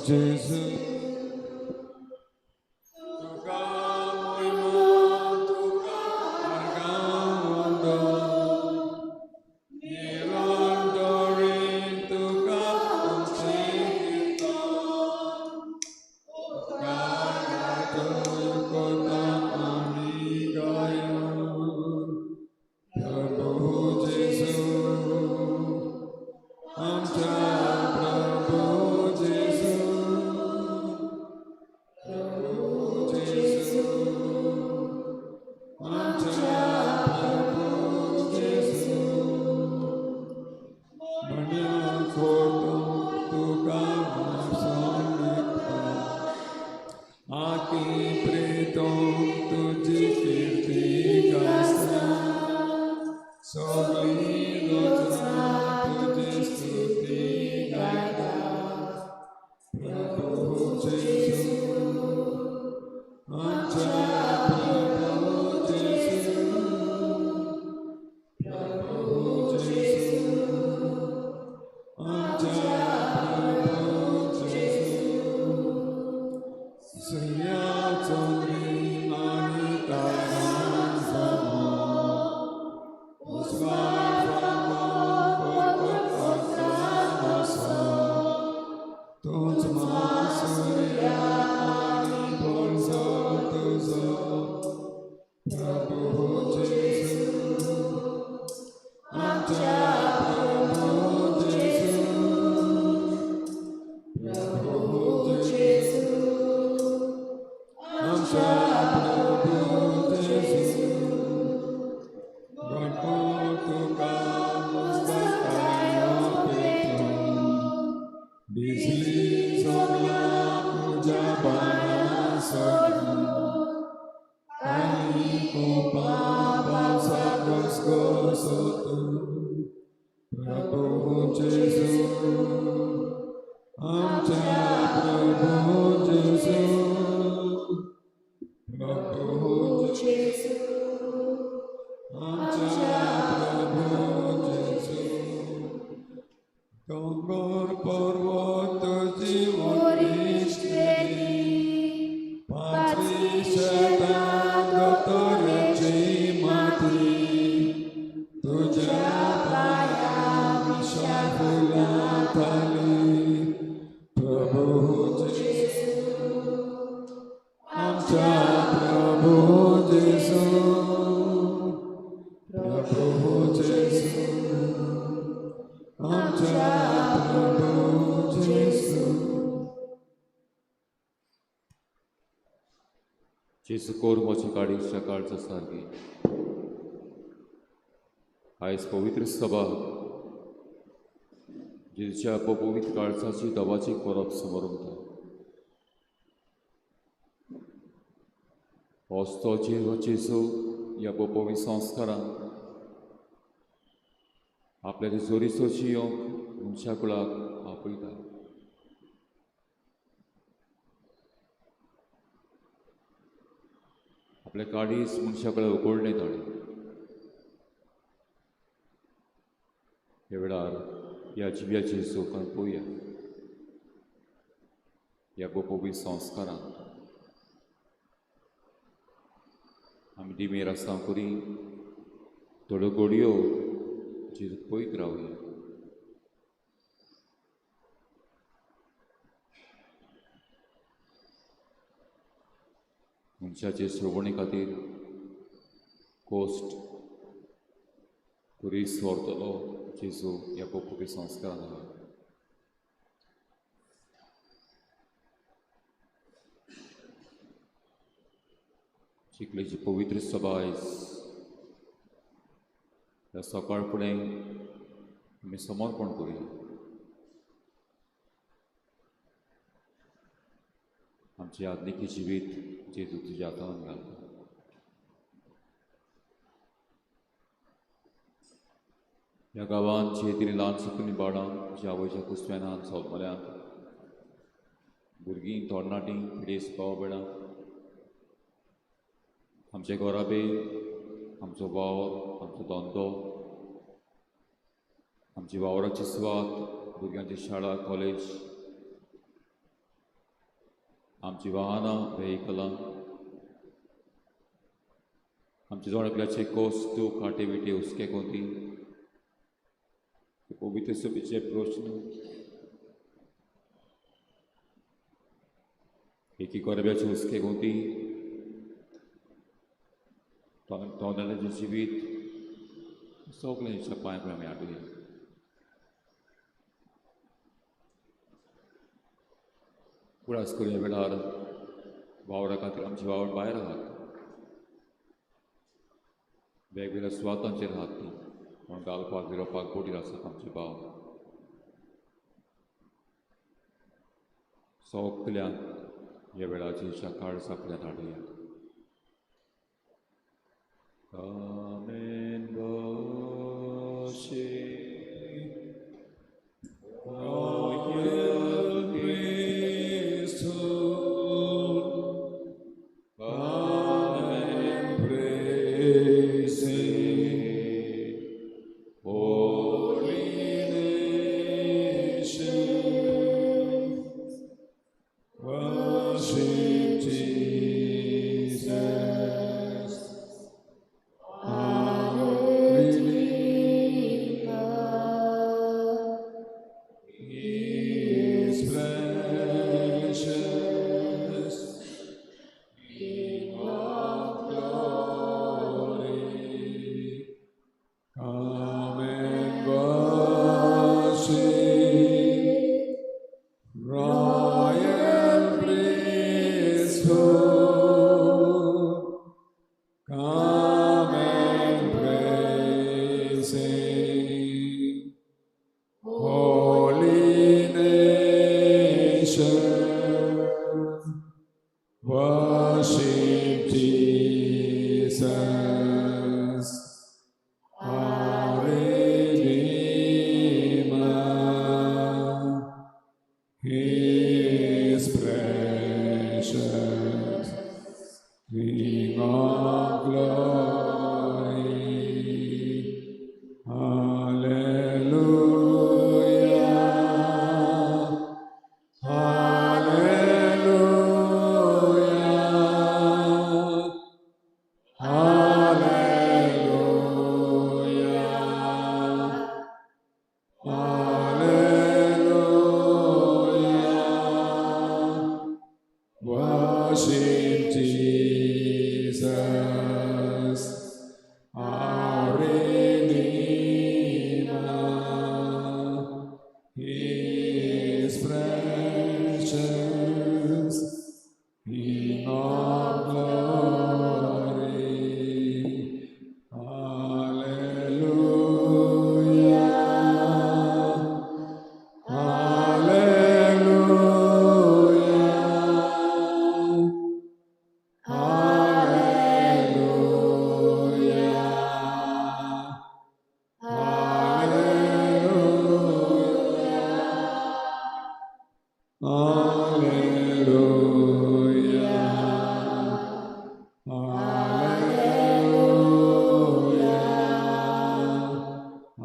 जेजू तुका मोयमा तुका अर्गां निरंतरी तुका आमचें कीर्तन उपकाराचो करता आमी गायन प्रभु जेजू आमच्या प्रभु जेजू प्रभु जेजू आमच्या प्रभु जेजू बन्या खोतो तुका आकी प्रेतो तुजी कीर्ती गायता सगळी रोजा तुजी स्तुती गायता प्रभु जेजू आमच्या प्रभु जेजू प्रभु जेजू आमच्या प्रभु जेजू सुर्या चंद्री आनी तारांचो उजवाड फांको आसा तूंच म्हासूर्या आनी पळसो तुजो प्रभु जेजू आमच्या प्रभु जेजू प्रभु जेजू आमच्या प्रभु जेजू गणपत तुका मस्तकायो पेटून दिसली सगळ्या तुज्या बाणां सोडून आनी कोपा पावसा घसघसतून प्रभु जेजू आमच्या प्रभु जेजू प्रभु जेजू आमच्या प्रभु जेजू दोंगर पर्वत तुजी वरिश्ठेली पाचवी शेतां दोतोरेची माती तुज्या पांया विशा फुलां थाली प्रभु जेजू आमच्या प्रभु जेजू प्रभु जेजू आमच्या प्रभु जेजू. जेजू कोर म्हज्या काळीच्या काळजा सारकी आयज पवित्र सभा जेजूच्या पवित्र काळजाची दवाची परब समरमता. होच तो जेजू ह्या पवित्र संस्कारान आपल्या तिजोरीचो येवंक मनशा कुळाक आपयता. आपल्या काळीज मनशा कडेन उगडलें ताणें. ह्या वेळार ह्या जिव्याचे सोकान पळोवया ह्या पवित्र संस्कारांत आमी दिमेर आसता करी थोड्यो घडयो जेजूक पळयत रावया. मनशाचे श्रवणे खातीर कोश्ट खुरीस व्हरतलो जेजू ह्या पवित्र संस्कारान आहा. चिखलेची पवित्र सभा आयज ह्या सकाळ फुडें आमी समर्पण करुया. आमचें आदलिकी जिवीत जेजू तुज्या हातान घालता. ह्या गांवांत जे तरी ल्हान सुकणी बाळां ज्या आवयच्या कुसव्यानान सोदमल्यांत भुरगीं तरणाटीं पिडेस्त भाव भयणां आमचे घराबे आमचो वावर आमचो धंदो आमची वावराची सुवात भुरग्यांची शाळा कॉलेज आमची वाहनां, वेहिकलां, आमचे जण एकल्याचे कोस, दूख, काटे विटे, हुस्के कोती, पवित्र सुपीचे प्रश्न, एकी गोरब्याचे हुस्के कोती, तोंडाचें जिवीत, सगळें पांय आमी हाडुया. उडास करुया वेळार वावरा खातीर आमची वावर भायर आहात, वेगवेगळ्या सुवातांचेर आहात ती पूण घालपाक विरोपाक बोटीर आसात आमचे भाव. सगल्यांक ह्या वेळाचेर काळजा फुड्यांत हाडुया. Come and worship Royal priesthood, come and praise Him. Holy nations, worship Jesus, our Redeemer. He is precious, King of glory. Come and worship, royal priesthood. Come and praise Him. Holy nations, worship Jesus, our Redeemer. He is precious, King of glory. Hallelujah. Hallelujah. Hallelujah. Hallelujah. Worship Jesus, our Redeemer. He is precious, King of glory. Hallelujah. Hallelujah. Hallelujah. Hallelujah. Hallelujah. Hallelujah.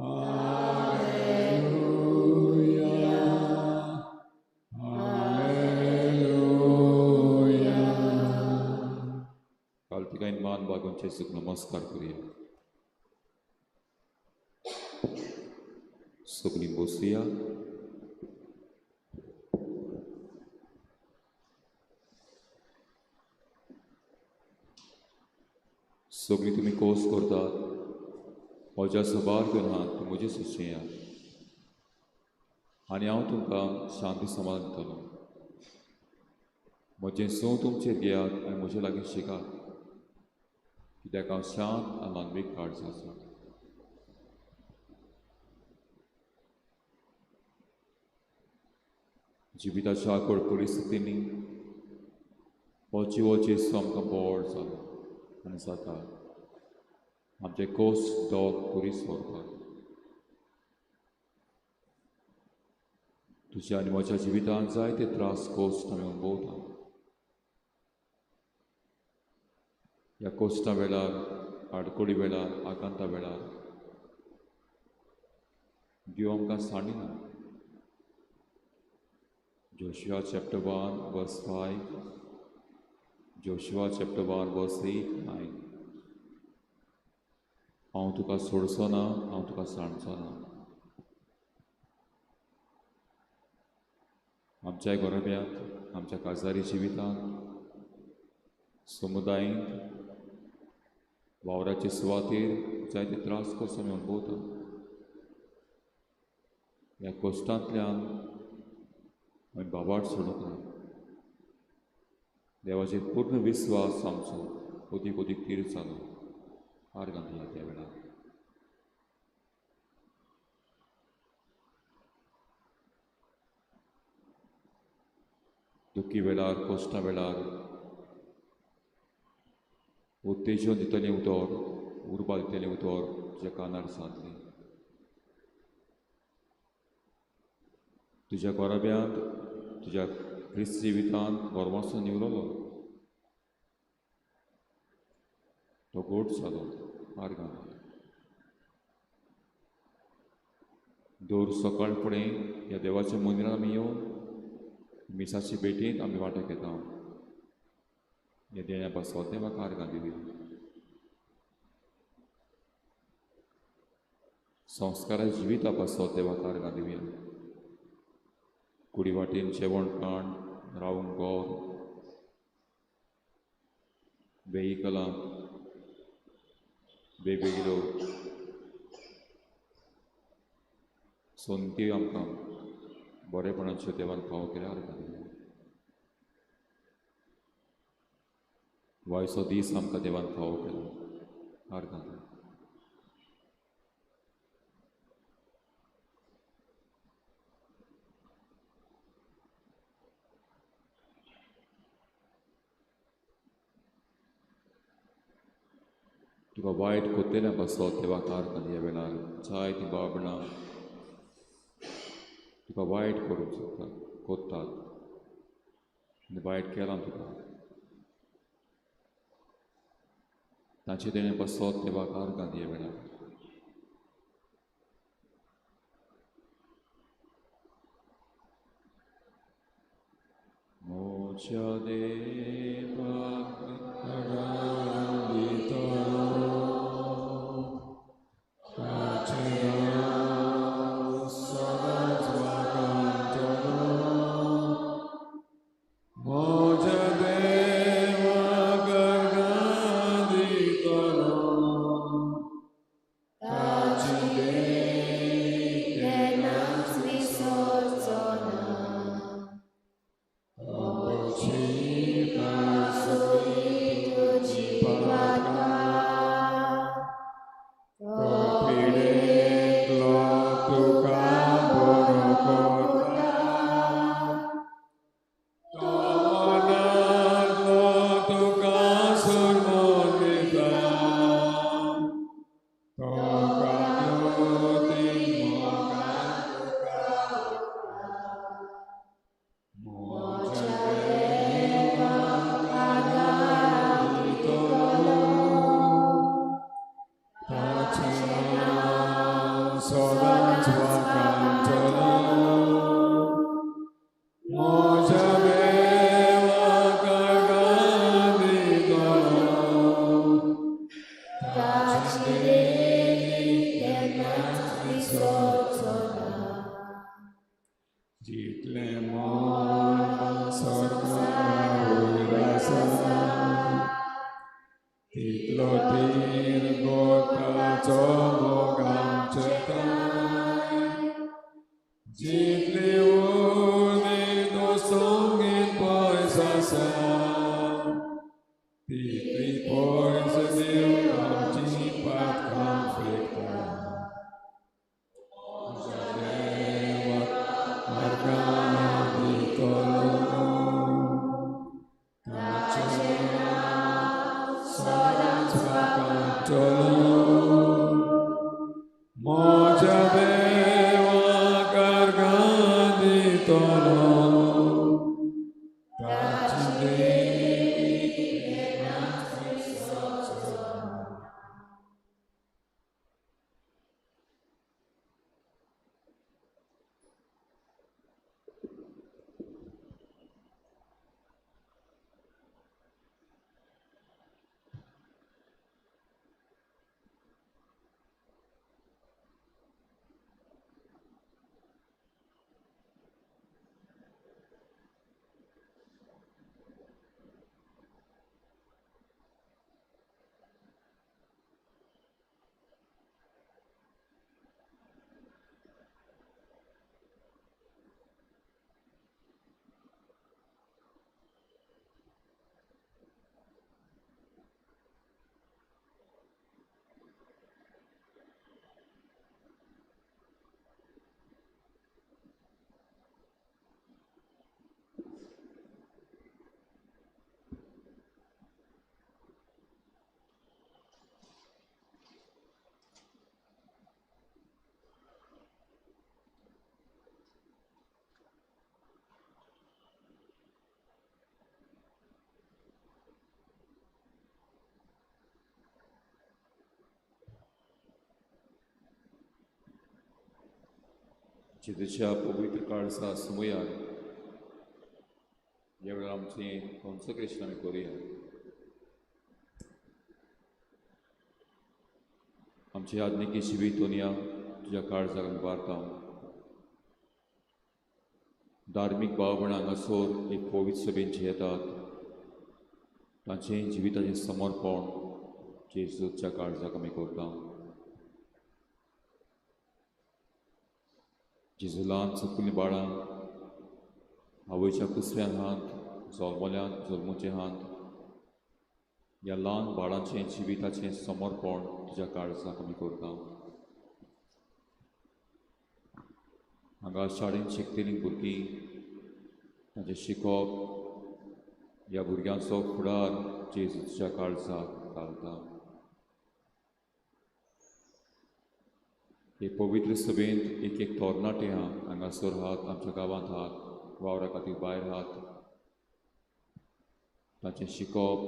Hallelujah. Hallelujah. कालतिकायन मान बागोवन जेजूक नमस्कार करुया. सगळीं बसुया. सगळीं तुमी कोस करतात, म्हज्या सभार घेवन तूं म्हजें सुचया आनी हांव तुमकां शांती समाधान दितलो. म्हजें सो तुमचेर घेयात आनी म्हजे लागीं शिकात, कित्याक हांव शांत आनी मानवीक काळज आसा. जिविताच्या आकड परिस्थितींनी हो जिवो जेजू आमकां बोड जालो आनी जाता आमचे कोस दोग पुरीस व्हरपाक. तुज्या आनी म्हज्या जिवितांत जायते त्रास कोश्ट आमी अणभवता. ह्या कोश्टा वेळार, आडकोडी वेळार, आकांता वेळार देव आमकां सांडिना. Joshua chapter 1 verse 5, Joshua chapter 1 verse 8, 9. हांव तुका सोडचो ना, हांव तुका सांडचो ना. आमच्या घराब्यांत, आमच्या काजारी जिवितांत, समुदायेंत, वावराचे सुवातेर जायते त्रास कसो आमी अणभवता. ह्या कश्टांतल्यान आमी बाबाट सोडूंक ना. देवाचेर पूर्ण विस्वास आमचो अदीक अदीक तीर जालो. आर्गां दिया त्या वेळार. दुखी वेळार, कश्टां वेळार उत्तेजन दितलें उतर, उर्बा दितलें उतर तुज्या कानार सादलें. तुज्या घराब्यांत, तुज्या क्रिस्त जिवितांत गोरवांचो निवरलो, तो गोड जालो. आर्गां दर सकाळ फुडें ह्या देवाच्या मंदिरांत आमी येवन मिसाचे भेटींत आमी वांटो घेता. ह्या देण्या पासत देवाक आर्गां दिवया. संस्कारा जिविता पासत देवाक आर्गां दिवया. कुडी वाटेन जेवण खाण, रावंक घर, वेहिकलां, वेगवेगळ्यो संदी आमकां बरेपणाच्यो देवान फावो केल्यार आर्गां दिवया. वायचो दीस आमकां देवान फावो केलो, आर्गां दिवया. तुका वायट कोत्तेल्या पासत देवाक आर्गां दिया वेळार. जायतीं बाबणां तुका वायट करूंक सोदतात, कोत्तात आनी वायट केलां तुका. ताचे देणे पासत देवाक आर्गां दिया वेळार. म्हज्या देवाक आर्गां दितलो, ताचें नांव सदांच वाखाणटलो. म्हज्या देवाक आर्गां दितलो, ताची देणी केन्नाच विसरचो ना. तुजी वाटा, तो पिडेंतलो तुका बरो करता, तो मनांतलो तुका सुरमोन दिता, तो काकुळटी मोगान तुका म्हज्या देवाक आर्गां दितलो, ताचें नांव सदांच वाखाणटलो. म्हज्या देवाक आर्गां दितलो, ताची देणी केन्नाच विसरचो ना. जितलें मन संवसारावयर आसा, तितलो तीर गोताचो मोग आमचे ठांय. जितली उर्णी तो संगीत पयस आसा, तितली पयस देव आमची पातकां फेकता. म्हज्या देवाक आर्गां दितलो, ताचें नांव सदांच वाखाणटलो. म्हज्या देवाक आर्गां दितलो, ताची देणी केन्नाच विसरचो ना. जेजूच्या पवित्र काळजा समयार ह्या वेळार आमचें कॉन्सक्रेशन आमी करुया. आमचे आज्ञेकी जिवीत दोनया तुज्या काळजाक आमी वारता. धार्मीक भावपणां हांगासर एक पवित्र सभेन जे येतात तांचें जिविताचें समर्पण जेजूच्या काळजाक आमी करता. जेजू ल्हान चुकलीं बाळां आवयच्या कुसव्यान हात जल्मल्यान जल्मुचे हात ह्या ल्हान बाळांचें जिविताचें समर्पण तुज्या काळजाक आमी करता. हांगा शाळेंत शिकतलीं भुरगीं तांचें शिकप ह्या भुरग्यांचो फुडार जेजूच्या काळजाक घालता. हे पवित्र सभेंत एक एक तरणाटे आहा हांगासर आहात, आमच्या गांवांत आहात, वावरा खातीर भायर आहात, तांचें शिकप,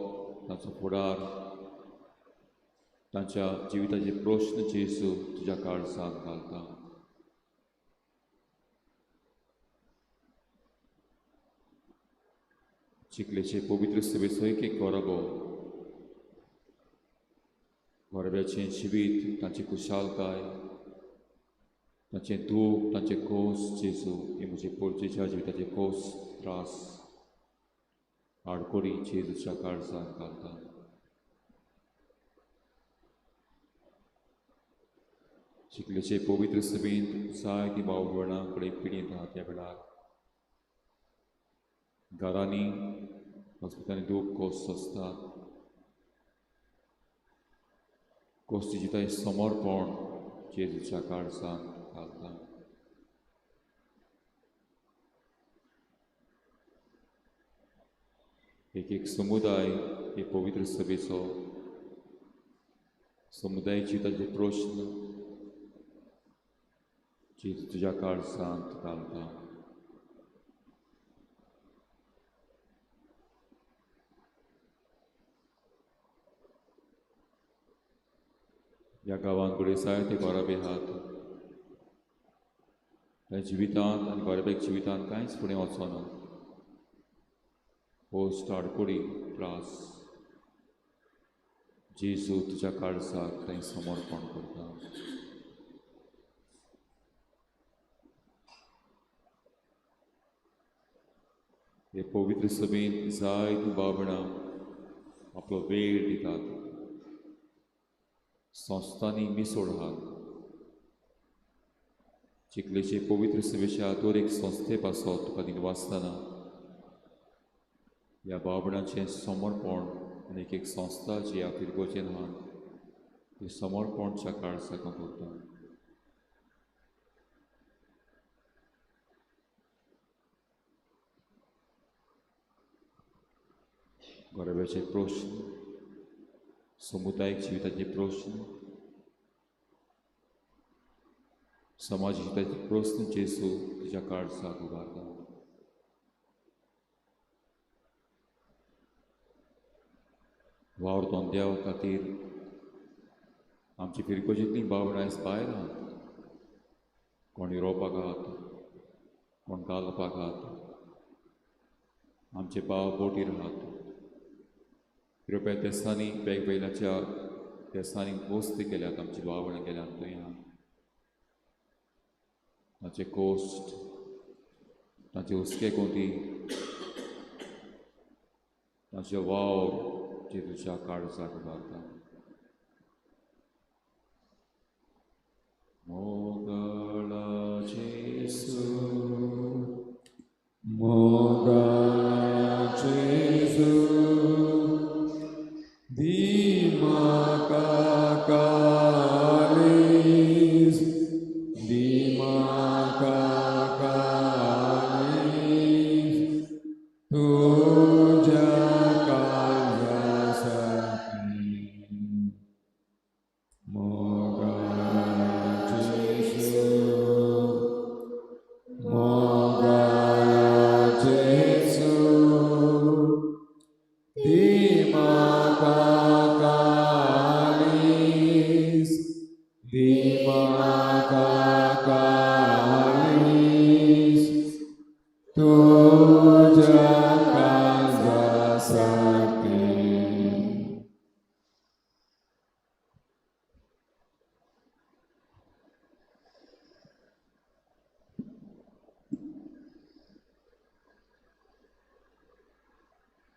तांचो फुडार, तांच्या जिविताचे प्रस्न जेजू तुज्या काळजाक घालता. चिखलेचे पवित्र सभेचो एक एक घराबो, घराब्याचें जिवीत, तांची खुशालकाय, तांचें दूख, तांचे खोस जेजू हे म्हजे पोरचेच्या जिविताचे खोस, त्रास, आडकोडी जेजूच्या काळजाक घालता. चिखलेचे पवित्र सभेंत जायतीं भाव भयणां कडेन पिडींत आहात. त्या वेळार घरांनी हॉस्पिटलांनी दूख खोस सोंसतात. खोसची जिविताचें समर्पण जेजूच्या काळजाक घालता. एक एक समुदाय हे पवित्र सभेचो समुदाय जिविताचे प्रस्न जेजू तुज्या काळजांत घालता. ह्या गांवांत घडये जायते घराबे आहात, त्या जिवितांत आनी घराब्याक जिवितांत कांयच फुडें वचना. पोस्ट, आडकोडी, त्रास जेजू तुज्या काळजाक थंय समर्पण करता. हे पवित्र सभेंत जायतीं भाव-भयणां आपलो वेळ दितात, संस्थांनी मिसोड आहात. चिखलेचे पवित्र सभेच्या दर एक संस्थे पासत तुका दिनवासतना ह्या भाव-भयणांचें समर्पण आनी एक एक संस्था जी ह्या फिरगोचेर आहा ती समर्पणच्या काळजाक करता. घराब्याचे प्रस्न, समुदायीक जिविताचे प्रस्न, समाज जिविताचे प्रस्न जेजू तुज्या काळजाक उबारता. वावर धंद्या खातीर आमची फिरगोजेंतलीं भावणां आयज भायर आहात. कोण युरोपाक आहात, कोण गाल्पाक आहात, आमचे भाव बोटीर आहात. युरोपिया देसांनी वेगवेगळ्याच्या देसांनी वस्ती केल्यात, आमची भावणां गेल्यात थंय आहात. तांचे कोश्ट, तांचे हुस्के कोती, तांचे वावर जेजूच्या काळजाक उबारता. मोगळा जेजू, मोगळा जेजू, दी म्हाका काळीज, दी म्हाका काळीज, तुज्या काळजा सारकें. मोगळा जेजू, मोगळा जेजू, दी म्हाका काळीज, दी म्हाका काळीज,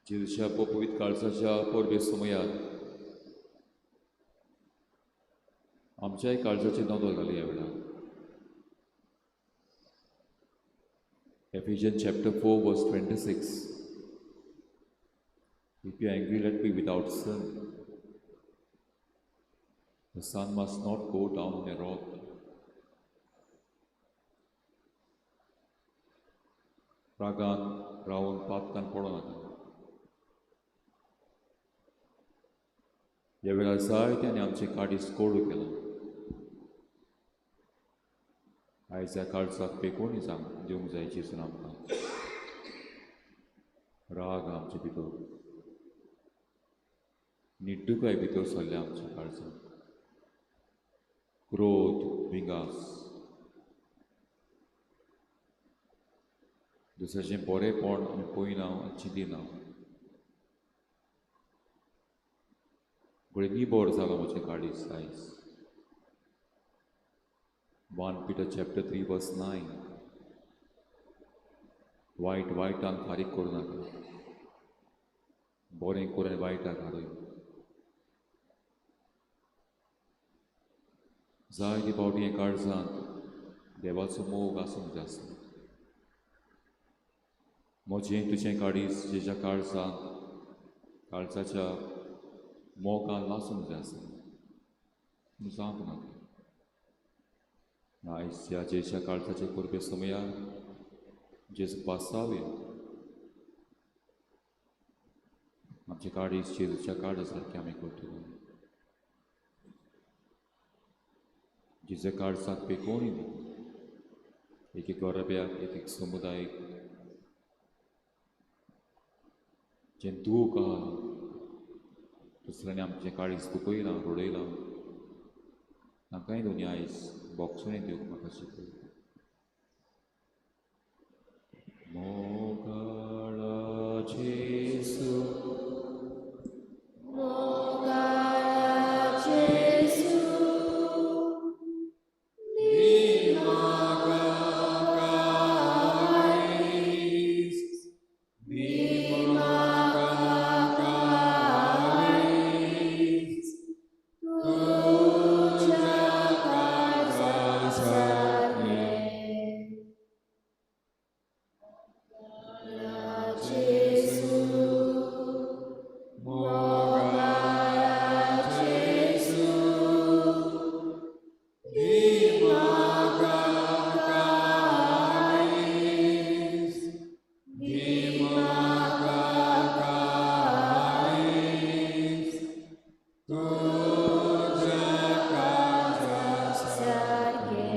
जेजूच्या पवित्र काळजाच्या परबे समयार आमच्याय काळजाची नदर घाली ह्या वेळार. Ephesians chapter 4 verse 26. If you are angry, let be without sin. The sun must not go down in a wrath. रागान रावन पातकान पडो नाका. ह्या वेळार जायत्यांनी आमचें काडीस कोडू केलां. आयज ह्या काळजाक पेकोवणी जावंक दिवंक जाय जेजून आमकां. राग आमचे भितर, निड्डुकाय भितर सरल्या आमच्या काळजाक, क्रोध, विंगास, दुसऱ्याचें बरेंपण आमी पळयना आनी चिंतिना. घडये निबर जालो म्हजें काळीज आयज. 1 Peter chapter 3 verse 9. वायट वायटान फारीक करूं नाका, बरें करून वायटाक हाडय. जायते फावटी हें काळजांत देवाचो मोग आसूंक जाय आसता. म्हजें तुजें काळीज जेच्या काळजांत काळजाच्या मोगान लासूंक जाय आसता, जावंक नाका. आयज ह्या जेच्या काळजाचे परबे समयार जेजू पासावया. आमचे काळीज जेजूच्या काळजा सारकें आमी करतले. जेजूच्या काळजाक पेकोवणी दी एक एक घराब्याक, एक एक समुदायक जें दूख आहा दुसऱ्यांनी आमचें काळीज दुखयलां, रडयलां, तांकांय दोनी आयज बोगसुणी दिवंक म्हाका शिकय. मोगाळा जेजू, मोगाळा जेजू, दी म्हाका काळीज, दी म्हाका काळीज, तुज्या काळजा सारकें. जेजू, मोगाळा जेजू, दी म्हाका काळीज, दी म्हाका काळीज, तुज्या काळजा सारकें.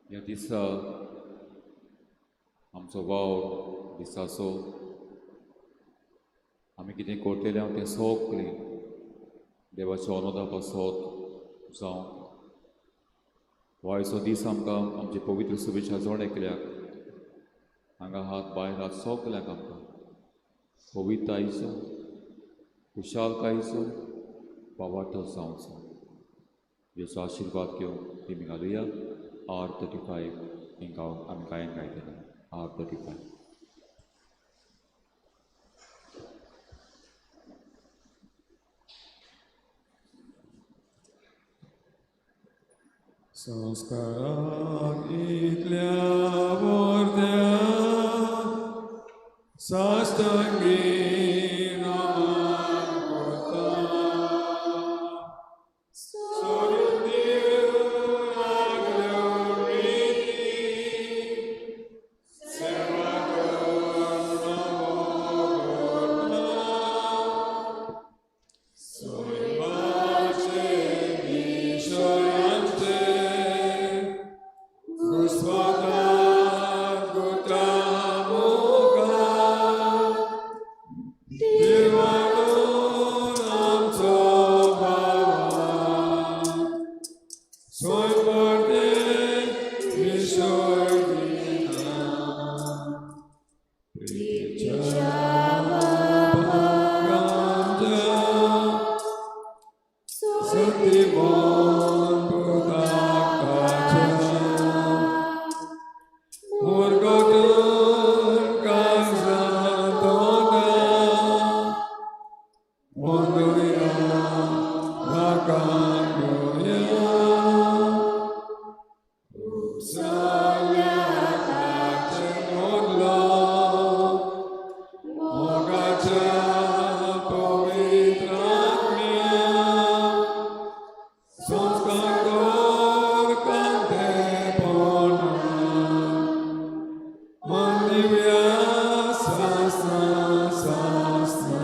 ह्या दिसा आमचो वावर दिसाचो आमी कितें करतले हांव तें सगळें देवाच्या अनोदा पासत जावं. हो आयचो दीस आमकां आमचे पवित्र शुभेच्छा जण एकल्याक हांगा हात भायर हात सगळ्यांक आमकां पवित्रतायेचो, खुशालकायेचो पावाटो जावचो. जेचो आशिर्वाद घेवन तुमी घालुया. R35 आमी गायन गायतले. R35. संस्काराक इतल्या वर्त्या साष्टांगी नमस्कार. उस्वादात गुता मुखार दिवाळून आमचो बाबा स्वयंपटे विश्व दिना प्रीतीच्या बाबाक आमच्या सतीवन पुताकाच्या मुरगटून काळजांत वता वंदुया वाकांडुया उपसाल्या ताचे मोडलो मोगाच्या पवित्र आत्म्या संस्कार कर कांतेपणा मंदिव्या सासना सासना.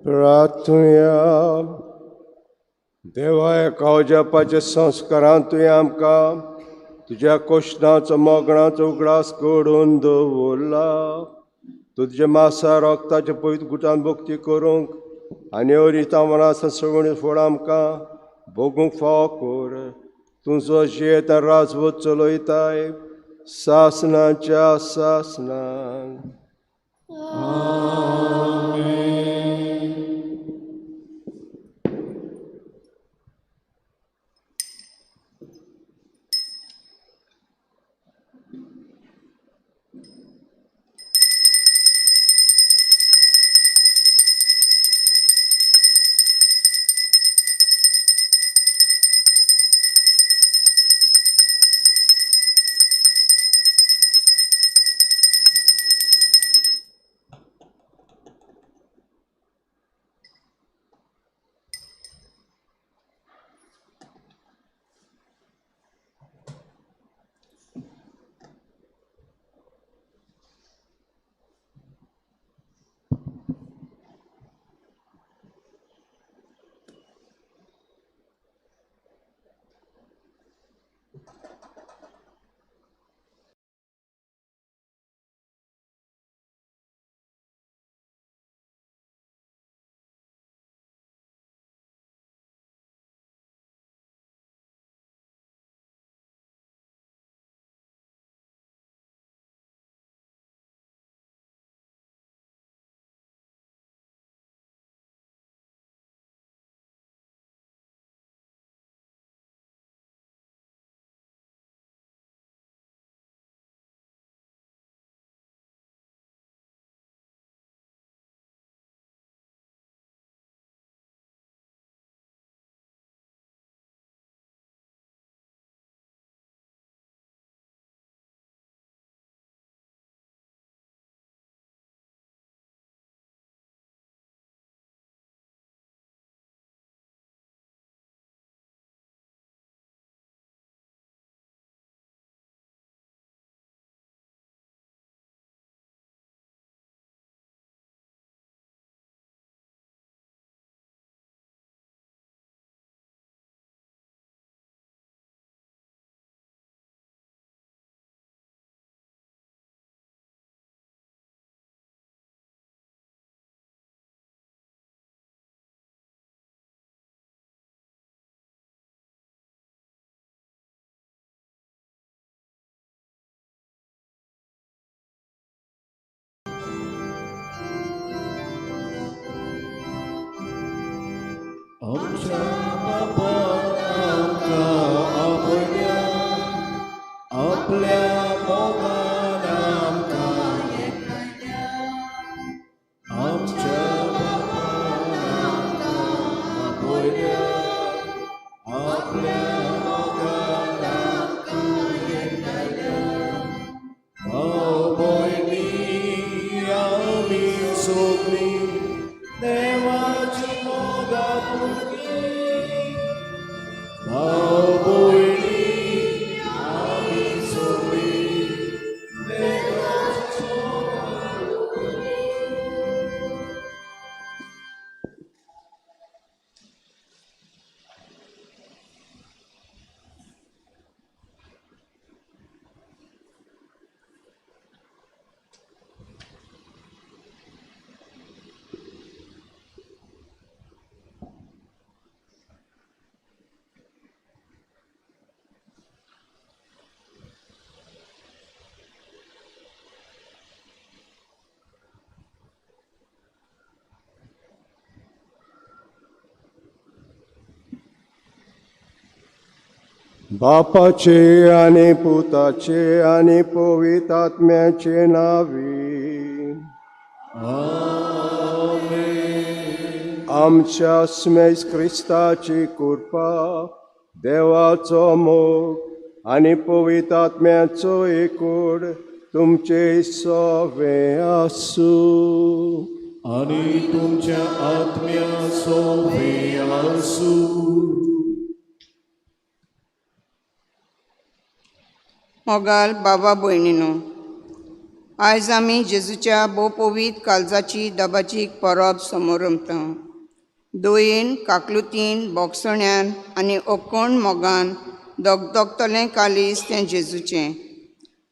प्रार्थुया. देवा एका जपाच्या संस्कारान तुवें आमकां तुज्या कोशणाचो मोगणाचो उगडास करून दवरला. तुज्या मासा रक्ताच्या पवित्र गुटान भक्ती करूंक आनी अरिता मनासा सगळी फळ आमकां भोगूंक फावो कर. तुजो शेत राजवत चलयताय सासनाच्या सासनाक. आमच्या बापाक आमकां आपल्या आपल्या मोगान आमकां एकठांयल्या. आमच्या बापाक आमकां आपल्या आपल्या मोगान आमकां एकठांयल्या. भाव भयणी आमी सगळीं देवाची मोगा भुरगीं. भाव भयणी आमी सगळीं देवाची मोगा भुरगीं. बापाचे आनी पुताचे आनी पवित्र आत्म्याचे नावी. आमच्या स्मेस क्रिस्ताची कृपा, देवाचो मोग आनी पवित्र आत्म्याचो एकूड तुमचे सवे आसूं. आनी तुमच्या आत्म्या सोवे आसूं. मोगाल बाबा भयणीनो, आयज आमी जेजूच्या भोवपवीत काळजाची दबाची परब समोरमता. दयेन, काकलुतीन, बोगसण्यान आनी ओकोण मोगान दगदगतलें कालीज तें जेजूचें.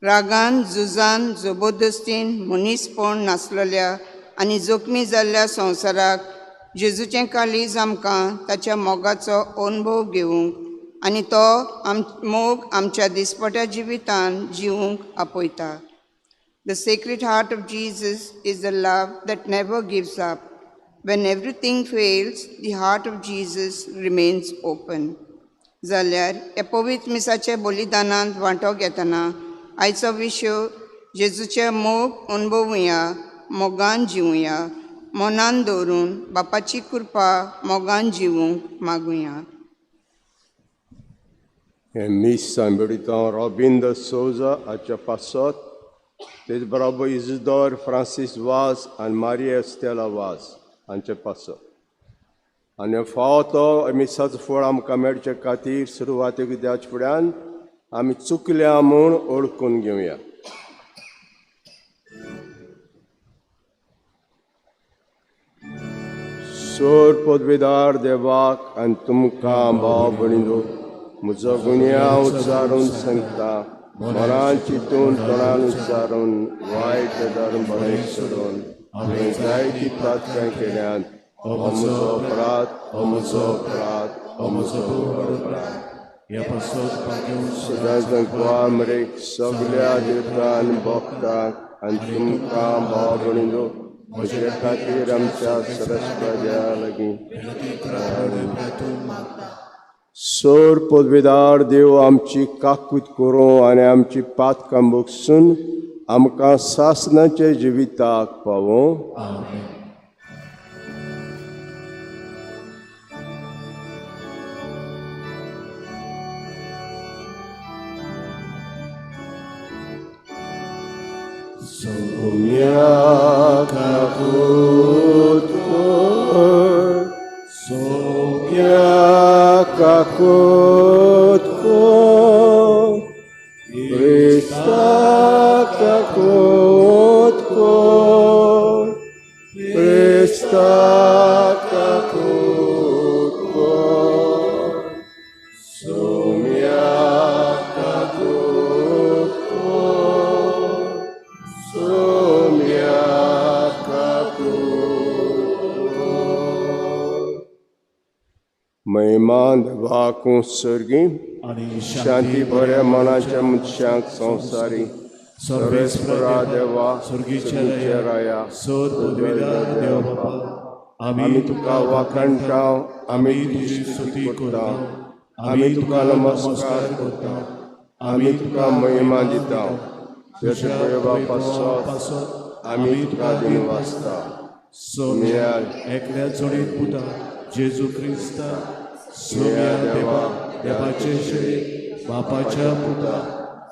रागान, झुजान, जबरदस्तीन मनीसपण नासलेल्या आनी जखमी जाल्ल्या संवसाराक जेजूचें कालीज आमकां ताच्या मोगाचो अणभव घेवंक आनी तो आम मोग आमच्या दिसपट्या जिवितान जिवूंक आपयता. The Sacred Heart of Jesus is the love that never gives up. When everything fails, the heart of Jesus remains open. जाल्यार ह्या पवित्र मिसाच्या बलिदानांत वांटो घेतना आयचो विशय जेजूचे मोग अणभवुया, मोगान जिवुया, मनान दवरून बापाची कृपा मोगान जिवूंक मागुया. हें मीस सांबेडिता रॉबिंद सोजा हाच्या पासत, तेच बरोबर इजिदोर फ्रांसीस वाज आनी मारिया स्टेला वाज हांचे पासत आनी फावो तो मिसाचो फळ आमकां मेळचे खातीर सुरवातेक द्याच फुड्यान आमी चुकल्या म्हूण ओळखून घेवया. सोर पदवीदार देवाक आनी तुमकां भाव भयणीनो म्हजो गुन्यांव उच्चारून सांगता. मनान चिंतून, तोंडान उच्चारून वायट धर्म बरें सोडून हांवें जायती पातकां केल्यात. हो म्हजो अपराध, हो म्हजो अपराध, हो म्हजो अपराध. ह्या पासत पागेवन सदांच मरेक सगल्या देवतान भक्तांक आनी तुमकां भाव भयणीनो म्हजे खातीर आमच्या सरस्पत्या लागीं. सोर पदवेदार देव आमची काकूत करूं आनी आमची पातकां बगसून आमकां सासनाच्या जिविताक पावों. आमेन. सोम्या काकूत कर, सोम्या काकूत कर, क्रिस्ता काकूत कर, क्रिस्ता काकूत कर, सोम्या काकूत कर, सोम्या काकूत कर. महिमा देवाकूं सर्गी, आनी शांती बऱ्या मनाच्या मनशांक संवसारी. सर्वेस्परा देवा, सर्गीच्या राया, सर पदवीदार देव बापा, आमी तुका वाखाणटा, आमी तुजी स्तुती करता, आमी तुका नमस्कार करता, आमी तुका महिमा दिता. तुज्या पासत आमी तुका दिनवासता. सोम्या एकल्या जोडीत पुता जेजू क्रिस्ता, सोम्या देवा, देवाचे शरीर, बापाच्या पुता,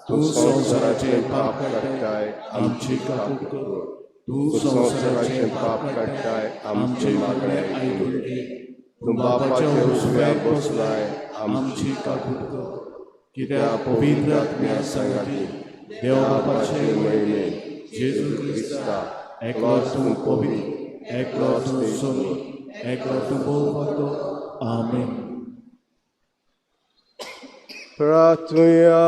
तूं संवसाराचे पाप काडटाय, आमची काकूट कर. तूं संवसाराचे पाप काडटाय, आमचे मागणे आयकून घे. तूं बापाच्या उजव्याक बसलाय, आमची काकूट कर. कित्याक पवित्र आत्म्या सांगाती देव बापाचे महिमे जेजू क्रिस्ता, एकलो तूं पवित्र, एकलो तूं सोमी, एकलो तूं भोव. आमेन. प्रार्थुया.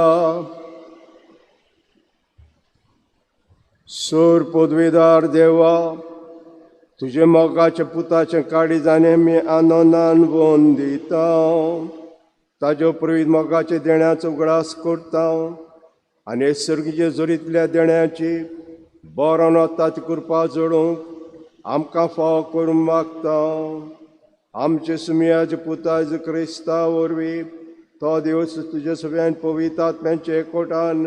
सोर पदवीदार देवा, तुजे मोगाच्या पुताचें काळीज आनी आमी आनंदान वंदिता. ताज्यो पुरवीत मोगाच्या देण्याचो उगडास करता आनी सर्गीचे जोरींतल्या देण्याची बरो ताची कृपा जोडूंक आमकां फावो करूंक मागता. आमचे सुमयाचे पुता जेजू क्रिस्ता वरवीं. तो दिवस तुज्या सगळ्यान पवित्र आत्म्यांच्या एकवटान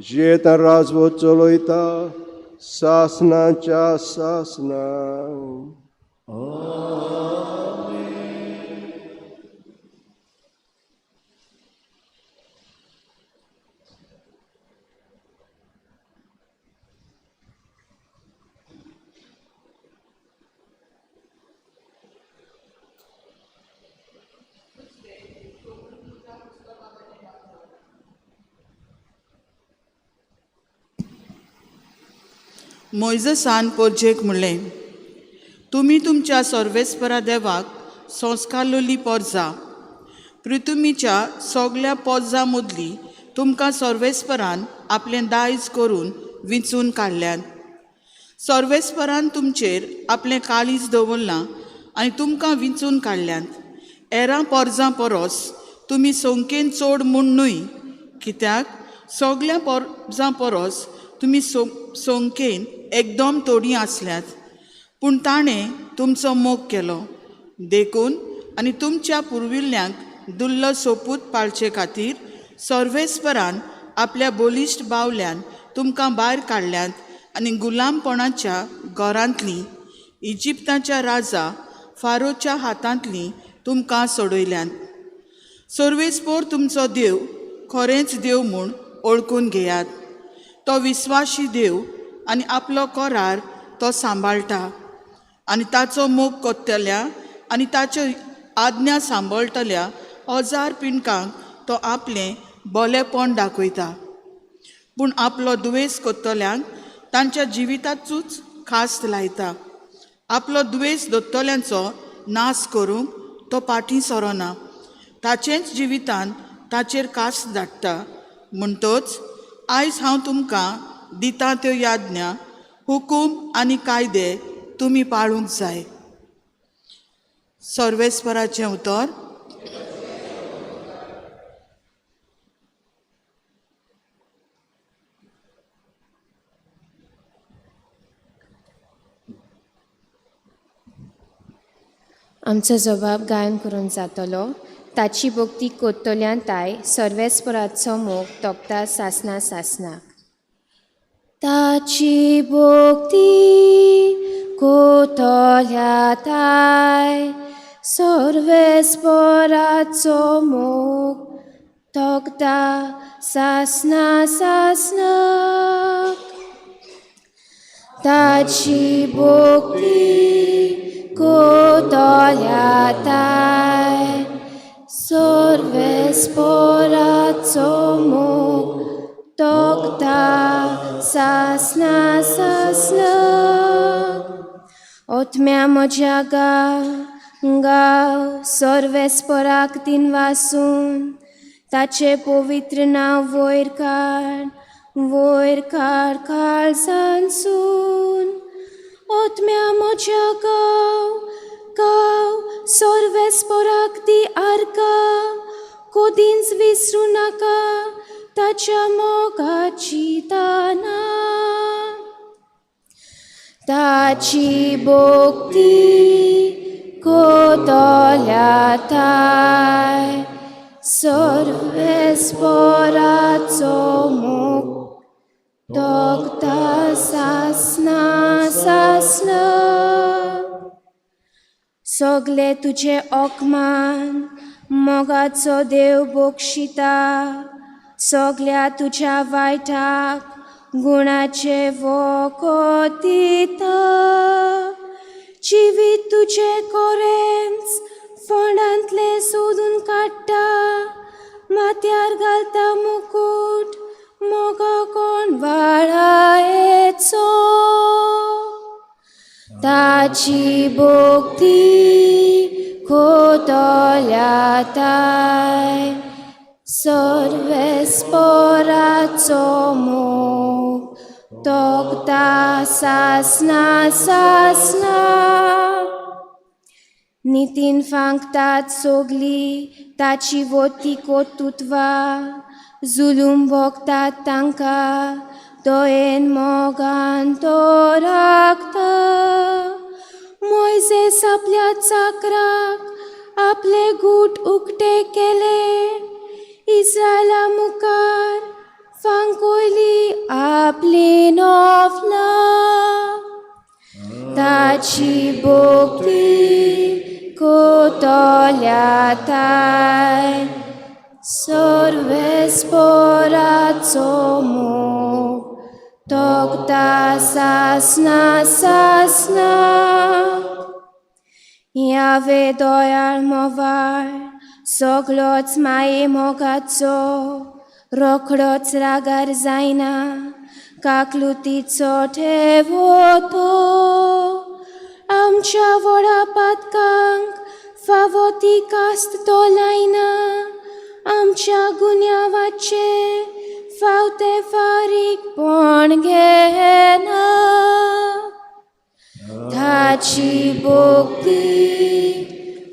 जियेता राजवत चलयता सासनाच्या सासना. मोयजसान पोरजेक म्हणलें, तुमी तुमच्या सर्वेस्परा देवाक संस्कारलोली पोरजा पृथुमीच्या सगल्या पोरजां मदली तुमकां सर्वेस्परान आपलें दायज करून विंचून काडल्यात. सर्वेस्परान तुमचेर आपलें काळीज दवरलां आनी तुमकां विंचून काडल्यात. एरां पोरजां परस तुमी संख्येन चड म्हूण न्हय, कित्याक सगल्या पोरजां परस तुमी संख्येन एकदम थोडीं आसल्यात, पूण ताणें तुमचो मोग केलो देखून आनी तुमच्या पुर्विल्ल्यांक दुल्लो सोपूत पाळचे खातीर सर्वेस्परान आपल्या बलिश्ट बावल्यान तुमकां भायर काडल्यात आनी गुलामपणाच्या घरांतलीं इजिप्ताच्या राजा फारोच्या हातांतलीं तुमकां सोडयल्यांत. सर्वेस्पोर तुमचो देव खरेंच देव म्हूण वळखून घेयात. तो विस्वाशी देव आनी आपलो करार तो सांबाळटा आनी ताचो मोग कोत्तल्या आनी ताच्यो आज्ञा सांबाळटल्या 1000 पिंडकांक तो आपलें बोलेपण दाखयता, पूण आपलो दुवेस कोत्तल्यांक तांच्या जिविताचूच खास लायता. आपलो दुवेस दोत्तल्यांचो नाश करूंक तो पाटी सोरोना, ताचेंच जिवितान ताचेर कास धाडटा. म्हणटच आयज हांव तुमकां दिता त्यो याज्ञा, हुकूम आनी कायदे तुमी पाळूंक जाय. सर्वेस्पराचें उतर. आमचो जबाब गायन करून जातलो. ताची भक्ती कोत्तल्यान ताय सर्वेस्पराचो मोग तोपता सासना सासनाक. ताची भक्ती कोतल्या ताय सर्वेस्पराचो मोग तोकता सासना सासनाक. ताची भक्ती कोतल्या ताय सर्वेस्पराचो मोग तोकता सासना सासनाक. ओतम्या म्हज्या गांव गांव सर्वेस्पराक दिनवासून ताचें पवित्र नांव वयर काड वयर काड काळजांसून. ओतम्या म्हज्या गांव गांव सर्वेस्पराक दी आर्का कोदींच विसरूं नाका ताच्या मोगाची दानां. ताची भक्ती कोतल्या ताय सर्वेस्पराचो मोग तोकता सासना सासना. सगले तुजे ओकमान मोगाचो देव बक्षिता, सगल्या तुज्या वायटाक गुणाचे वखद दिता. जिवीत तुजें कोरेंच फोंडांतलें सोदून काडटा, माथ्यार घालता मुकूट मोगा कोण वाळायचो. ताची भक्ती कोतल्या ताय सर्वेस्पराचो मोग तोकता सासना सासना. नितीन फांकतात सोगली ताची वोती कोतुत्वा जुलूम भोगतात तांकां दोयेन मोगान तो राखता. मोयजेस आपल्या चाकराक आपले गूट उक्ते केले, इस्रायला मुखार फांकोयली आपली नोफला ताची भक्ती कोतल्या ताय सर्वेस्पराचो मोग तोखता सासना सासना. यावे दयाळ मोवाळ सगळोच माये मोगाचो रोखडोच रागार जायना काकलुतीचो ठेवो तो आमच्या व्हडा पातकांक फावो ती कास्त तो लायना आमच्या गुन्यांवाचे फाव ते फारीकपण घेना. ताची भक्ती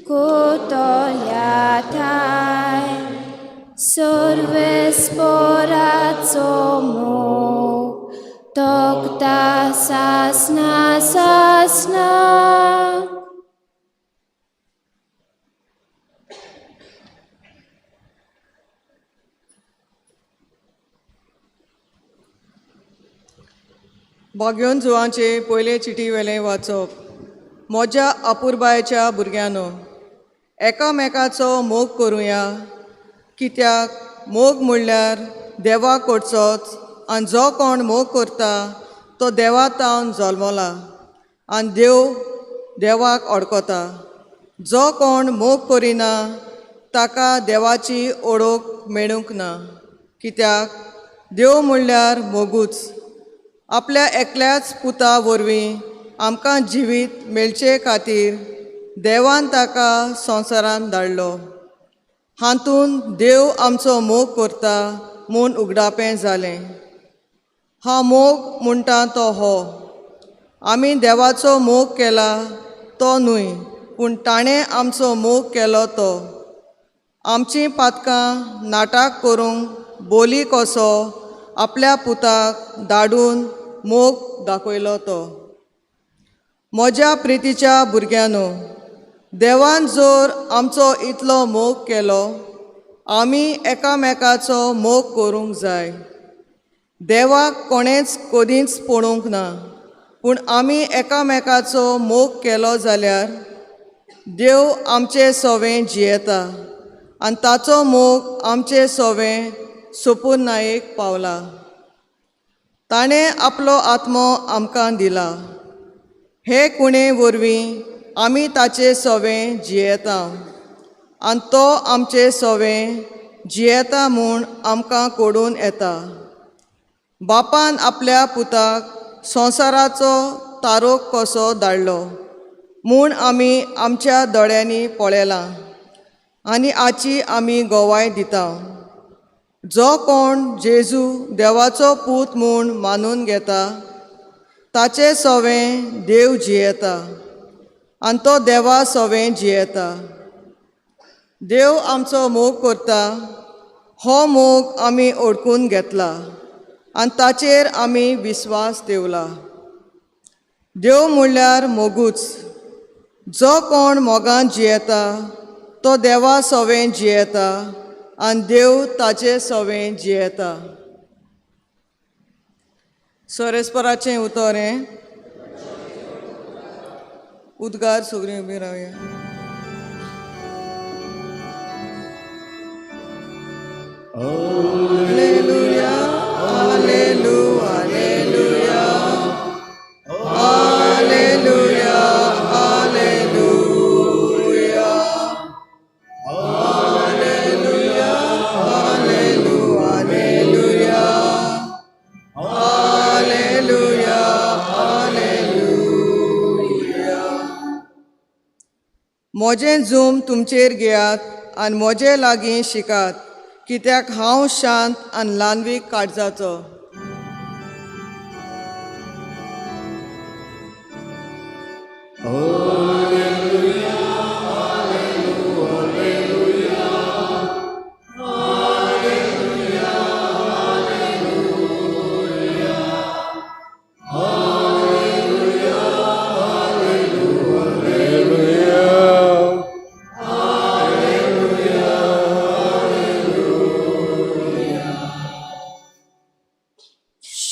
कोतल्या थाय सर्वेस्पराचो मोग तोखता सासना सासना. बागयोन जुवांचे पयले चिटी वेलें वाचप. म्हज्या अपुरबायेच्या भुरग्यांनो, एकामेकाचो मोग करुया, कित्याक मोग म्हणल्यार देवा कडचोच आनी जो कोण मोग करता तो देवा तावन जल्मला आनी देव देवाक अडकता. जो कोण मोग करिना ताका देवाची ओळख मेळूंक ना, कित्याक देव म्हणल्यार मोगूच. आपल्या एकल्याच पुता वरवीं आमकां जिवीत मेळचे खातीर देवान ताका संवसारांत धाडलो. हातूंत देव आमचो मोग करता म्हूण उगडापें जालें. हा मोग म्हणटा तो हो, आमी देवाचो मोग केला तो न्हय, पूण ताणें आमचो मोग केलो तो. आमचीं पातकां नाटक करूंक बोली कसो आपल्या पुताक धाडून मोग दाखयलो तो. म्हज्या प्रितीच्या भुरग्यांनो, देवान जर आमचो इतलो मोग केलो, आमी एकामेकाचो मोग करूंक जाय. देवाक कोणेंच कदींच पळोवंक ना, पूण आमी एकामेकाचो मोग केलो जाल्यार देव आमचे सोवें जियेता आनी ताचो मोग आमचे सोवें सोपुर्नायेक पावला. ताणें आपलो आत्मो आमकां दिला. हे कुणे वरवीं आमी ताचे सोवें जियेता आनी तो आमचे सोवें जियेता म्हूण आमकां कोडून येता. बापान आपल्या पुताक संवसाराचो तारोक कसो धाडलो म्हूण आमी आमच्या दोळ्यांनी पळयलां आनी आची आमी गोवाय दिता. जो कोण जेजू देवाचो पूत म्हूण मानून घेता ताचे सोवें देव जियेता आनी तो देवा सोवें जियेता. देव आमचो मोग करता, हो मोग आमी ओळखून घेतला आनी ताचेर आमी विस्वास दवरला. देव म्हणल्यार मोगूच. जो कोण मोगान जियेता तो देवा सोवें जियेता आनी देव ताचे सोवें जियेता. सोरेस्पराचें उतर हें. उद्गार सगळीं उबी रावया. Alleluia, alleluia, alleluia, alleluia, alleluia, alleluia, alleluia, alleluia, alleluia. म्हजें जूम तुमचेर घेयात आनी म्हजे लागीं शिकात, कित्याक हांव शांत आनी ल्हानवीक काळजाचो.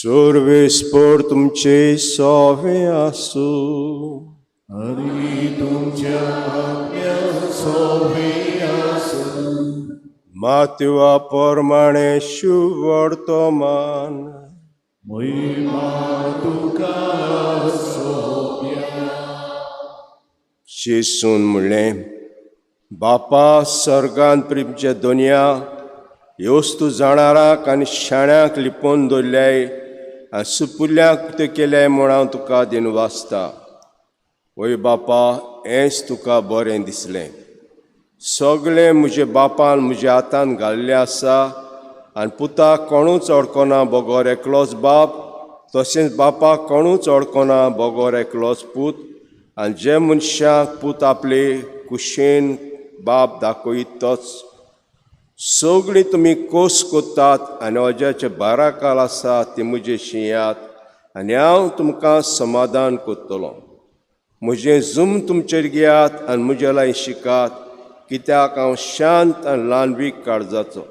सर्वेस्पर तुमचे सोवे आसूं. आनी तुमच्या आत्म्या सोवे आसूं. मातवा प्रमाणे शुवर्तमान. महिमा तुका सोंप्या. जेसून म्हणलें, बापा सर्गान प्रेमच्या दोनया ह्यो वस्तू जाणाराक आनी शाण्यांक लिपोवन दवरल्याय आनी सुपुल्ल्यांक त्यो केल्याय म्हूण हांव तुका दिनवासता. वय बापा, हेंच तुका बरें दिसलें. सगळें म्हजे बापान म्हज्या हातान घाल्लें आसा आनी पुताक कोणूच अडकना बगर एकलोच बाप, तशेंच बापाक कोणूच अडकना बगर एकलोच पूत, आनी जे मनशाक पूत आपले कुशेन बाप दाखयत तोच. सगळीं तुमी कोस कोत्तात आनी अज्याचे बाराकाल आसा ती म्हजे शिंयात आनी हांव तुमकां समाधान कोत्तलो. म्हजें जूम तुमचेर घेयात आनी म्हजे लागीं शिकात, कित्याक हांव शांत आनी ल्हानवीक काळजाचो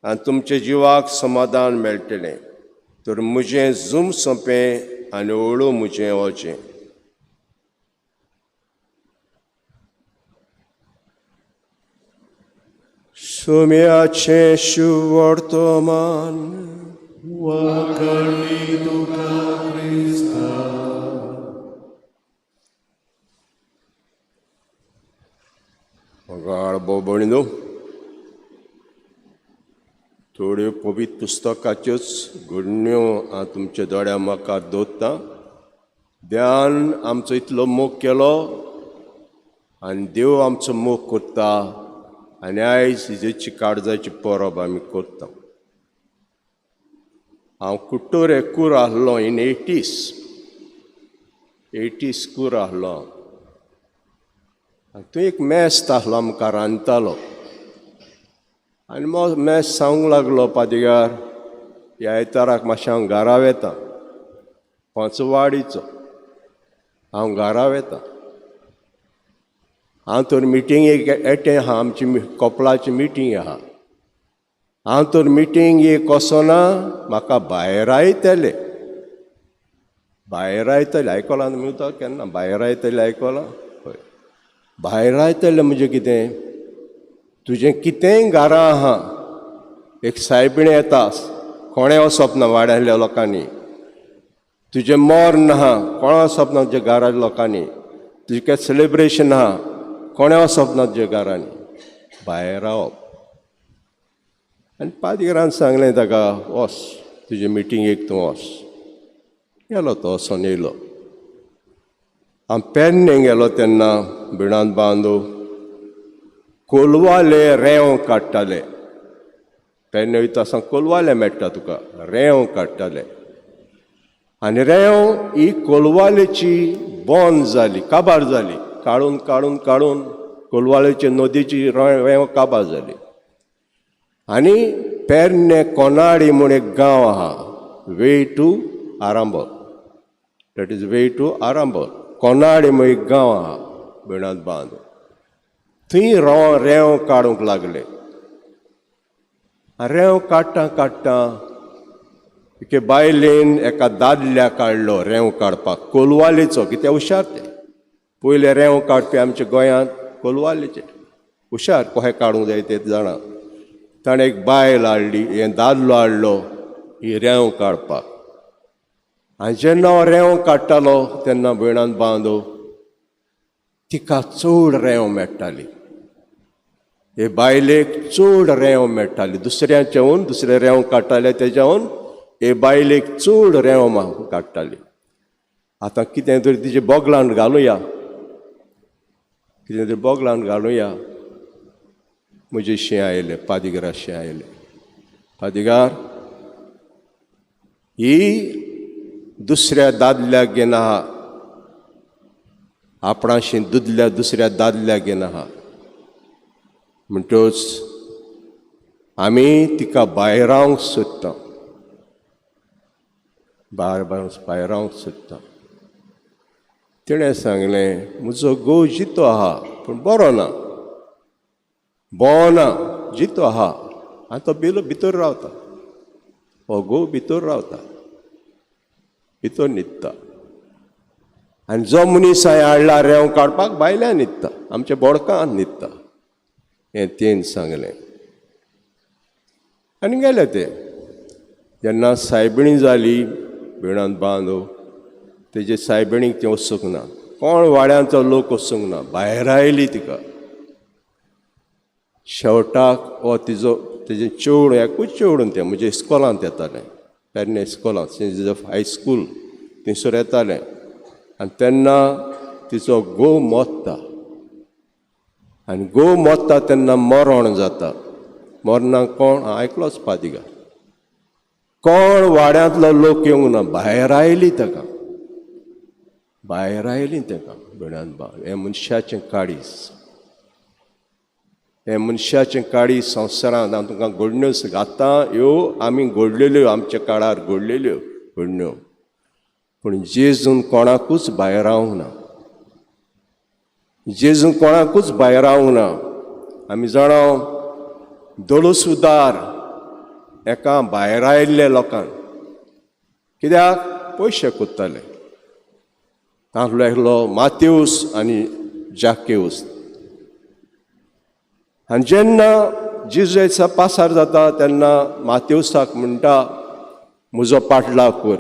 आनी तुमच्या जिवाक समाधान मेळटलें. तर म्हजें जूम सोंपें आनी हळू म्हजें वचें. सोम्याचें शुवर्तमान. वाकणी तुका क्रिस्ता. मोगाळ भोव, थोड्यो पवित्र पुस्तकाच्योच घडण्यो हांव तुमच्या दोळ्या मुखार दवरतां. देवान आमचो इतलो मोग केलो आनी देव आमचो मोग करता आनी आयज हिजेची काळजाची परब आमी करता. हांव कुट्टोरे कूर आहलो इन एटीस एटीस कूर आहलो हांव. थंय एक मेस्त आहलो आमकां रांदतालो आनी मेस्त सांगूंक लागलो, पादिगार, ह्या आयताराक मातशें हांव घरा वेता, पंचवाडीचो हांव घरा वेता. हांव तर मिटींगेक एटें आहा, आमची कपलाची मिटींग आहा. हांव तर मिटींगेक वचना, म्हाका भायर आयतले, भायर आयतले. आयकलां तुमी तो केन्ना भायर आयतले? आयकलां? हय. भायर आयतले म्हणजे कितें? तुजें कितेंय घरा आहा, एक सायबिणें येता, कोणें वचप ना वाड्यातल्या लोकांनी. तुजें मर्ण आहा, कोणा वचप ना तुज्या घरा लोकांनी. तुजें कांय सेलिब्रेशन आहा, कोणें वचप ना तुज्या घरांनी. भायर रावप. आनी पादिगरान सांगलें ताका, वच तुजे मिटींगेक तूं वच. गेलो तो, वचोन येयलो. हांव पेडणे गेलो तेन्ना भिणांत बांदू कोलवाले रेंव काडटाले. पेडणे वयता आसतना कोलवाले मेळटा तुका, रेंव काडटाले आनी रेंव ही कोलवालेची बंद जाली, काबार जाली. काडून काडून काडून कोलवालेचे नदीची रेंव काबार जाली. आनी पेरणे कोनाडी म्हूण एक गांव आहा, way to Arambol, that is way to Arambol. Konadi म्हूण एक गांव आहा भिणांत बांद, थंय रेंव काडूंक लागले. रेंव काडटा काडटा एके बायलेन एका दादल्या काडलो रेंव काडपाक, कोलवालेचो. कित्याक हुशार ते पयले रेंव काडपी आमच्या गोंयांत कोलवालेचे, हुशार, कशें काडूंक जाय ते जाणा. ताणें एक बायल हाडली, हें दादलो हाडलो ही रेंव काडपाक. आनी जेन्ना हो रेंव काडटालो तेन्ना भयणान बांदो तिका चड रेंव मेळटाली, हे बायलेक चड रेंव मेळटाली. दुसऱ्याच्याहून, दुसरे रेंव काडटाले तेज्याहून हे बायलेक चड रेंव काडटाली. आतां कितें तरी तिजे बोगलान घालुया, कितें तरी बोगलान घालुया. म्हजे शें आयलें, पादिगरा शें आयलें. पादिगार, ही दुसऱ्या दादल्याक घेना आहा, आपणाशी दुदल्या दुसऱ्या दादल्याक घेना आहा, म्हणटच आमी तिका भायरावंक सोदता, भायरावंक सोदता. तिणें सांगलें, म्हजो घोव जितो आहा पूण बरो ना, बरो ना, जितो आहा आनी तो बिलो भितर रावता, हो घोव भितर रावता. भितर न्हिदता. आनी जो मनीस हांवें हाडला रेंव काडपाक भायल्यान न्हिदता, आमच्या बोडकान न्हिदता, हें तेन सांगलें. आनी गेले ते. जेन्ना सायबिणी जाली भिणांत बांदो तेजे सायबिणीक तें वचूंक ना, कोण वाड्यांचो लोक वचूंक ना, भायर आयली तिका. शेवटाक हो तिजो तेजें चेडूं, एकूच चेडून तें म्हज्या इस्कोलांत येतालें, पेरणे इस्कोलांत, सेंट जोजफ हायस्कूल थंयसर येतालें. आनी तेन्ना तिचो घोव मोत्ता आनी घोव मोत्ता तेन्ना मरण जाता. मरणाक कोण आयकलोच पादिगा, कोण वाड्यांतलो लोक येवंक ना, भायर आयली ताका, भायर आयली ताका भिणान बाळ. हें मनशाचें काळीज, हें मनशाचें काळीज संवसारांत हांव तुमकां घडण्यो आतां ह्यो आमी घडलेल्यो, आमच्या काळार घडलेल्यो घडण्यो. पूण जेजून कोणाकूच भायर रावंक ना, जेजून कोणाकूच भायर रावंक ना. आमी जाणा दळसुदार एका भायर आयिल्ल्या लोकांक कित्याक पयशे कोत्ताले, तांतलो एकलो मातेवस आनी जाकेवस. आनी जेन्ना जेजू दिसा पासार जाता तेन्ना मातेवसाक म्हणटा म्हजो पाटलाव कर.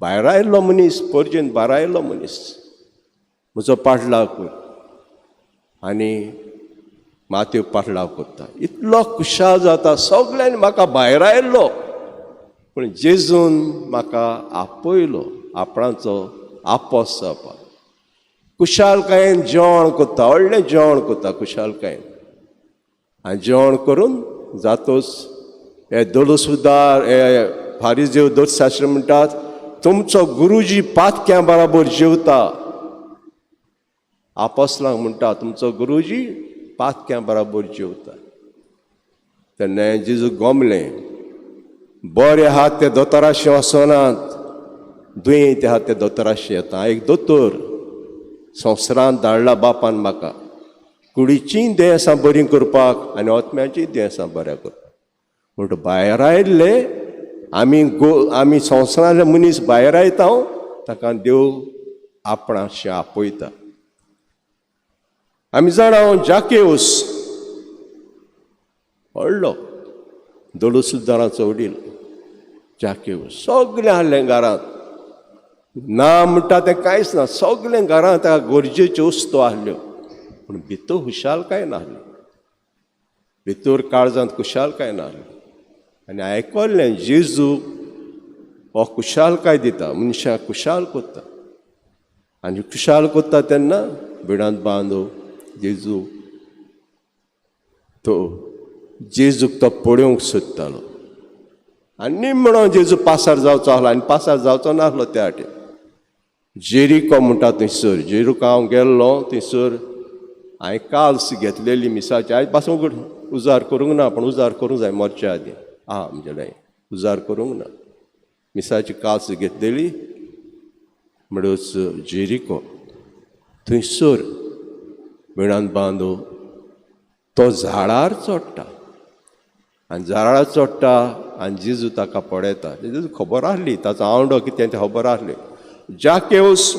भायर आयिल्लो मनीस, परजेन भायर आयिल्लो मनीस, म्हजो पाटलाव कर. आनी मातेव पाटलाव करता, इतलो खुशाल जाता, सगल्यांनी म्हाका भायर आयिल्लो पूण जेजून म्हाका आपयलो आपणाचो आपोस जावपाक. खुशालकायेन जेवण करता, व्हडलें जेवण करता खुशालकायेन. आनी जेवण करून जातोच हे दलसुदार हे फारीजेव दोशास्त्र म्हणटात तुमचो गुरुजी पातक्यां बराबर जेवता. आपोसलांक म्हणटा तुमचो गुरुजी पातक्यां बराबर जेवता. तेन्ना जेजू गोमलें, बरे आहात ते दोतोराशें वचनात, दुयेंत आहात ते दोतोराशें येता. एक दोतोर संवसारांत धाडला बापान म्हाका कुडीचीं दुयेंसां बरीं करपाक आनी आत्म्याचीं दुयेंसां बऱ्या करपाक. म्हणटा भायर आयिल्ले आमी आमी संवसारांतले मनीस भायर आयता ताका देव आपणाशें आपयता. आमी जाणा जाकेवस व्हडलो दळसुदाराचो वडील जाकेवस, सगळें आहलें घरांत, ना म्हणटा तें कांयच ना, सगळें घरांत ताका गरजेच्यो वस्तू आहल्यो, पूण भितर खुशालकाय नासली, भितर काळजांत खुशालकाय नासली. आनी आयकल्लें जेजू हो खुशालकाय दिता, मनशाक खुशाल करता. आनी खुशाल करता तेन्ना भिणांत बांदो जेजू तो जेजूक तो पळोवंक सोदतालो. आनी म्हणून जेजू पासार जावचो आहलो आनी पासार जावचो नासलो त्या वाटेन. जेरिको म्हणटा थंयसर, जेरिको हांव गेल्लो थंयसर, हांवें काल्स घेतलेली मिसाची, आयज पासून उजार करूंक ना, पूण उजार करूंक जाय मरच्या आदीं आहा म्हजे उजार करूंक ना. मिसाची काल्स घेतलेली म्हणच जेरिको थंयसर भिणांत बांदो तो झाडार चडटा आनी झाडार चडटा आनी जेजू ताका पळयता. जेजू खबर आहली ताचो आवडो कितें तें खबर आहली. जाकेवस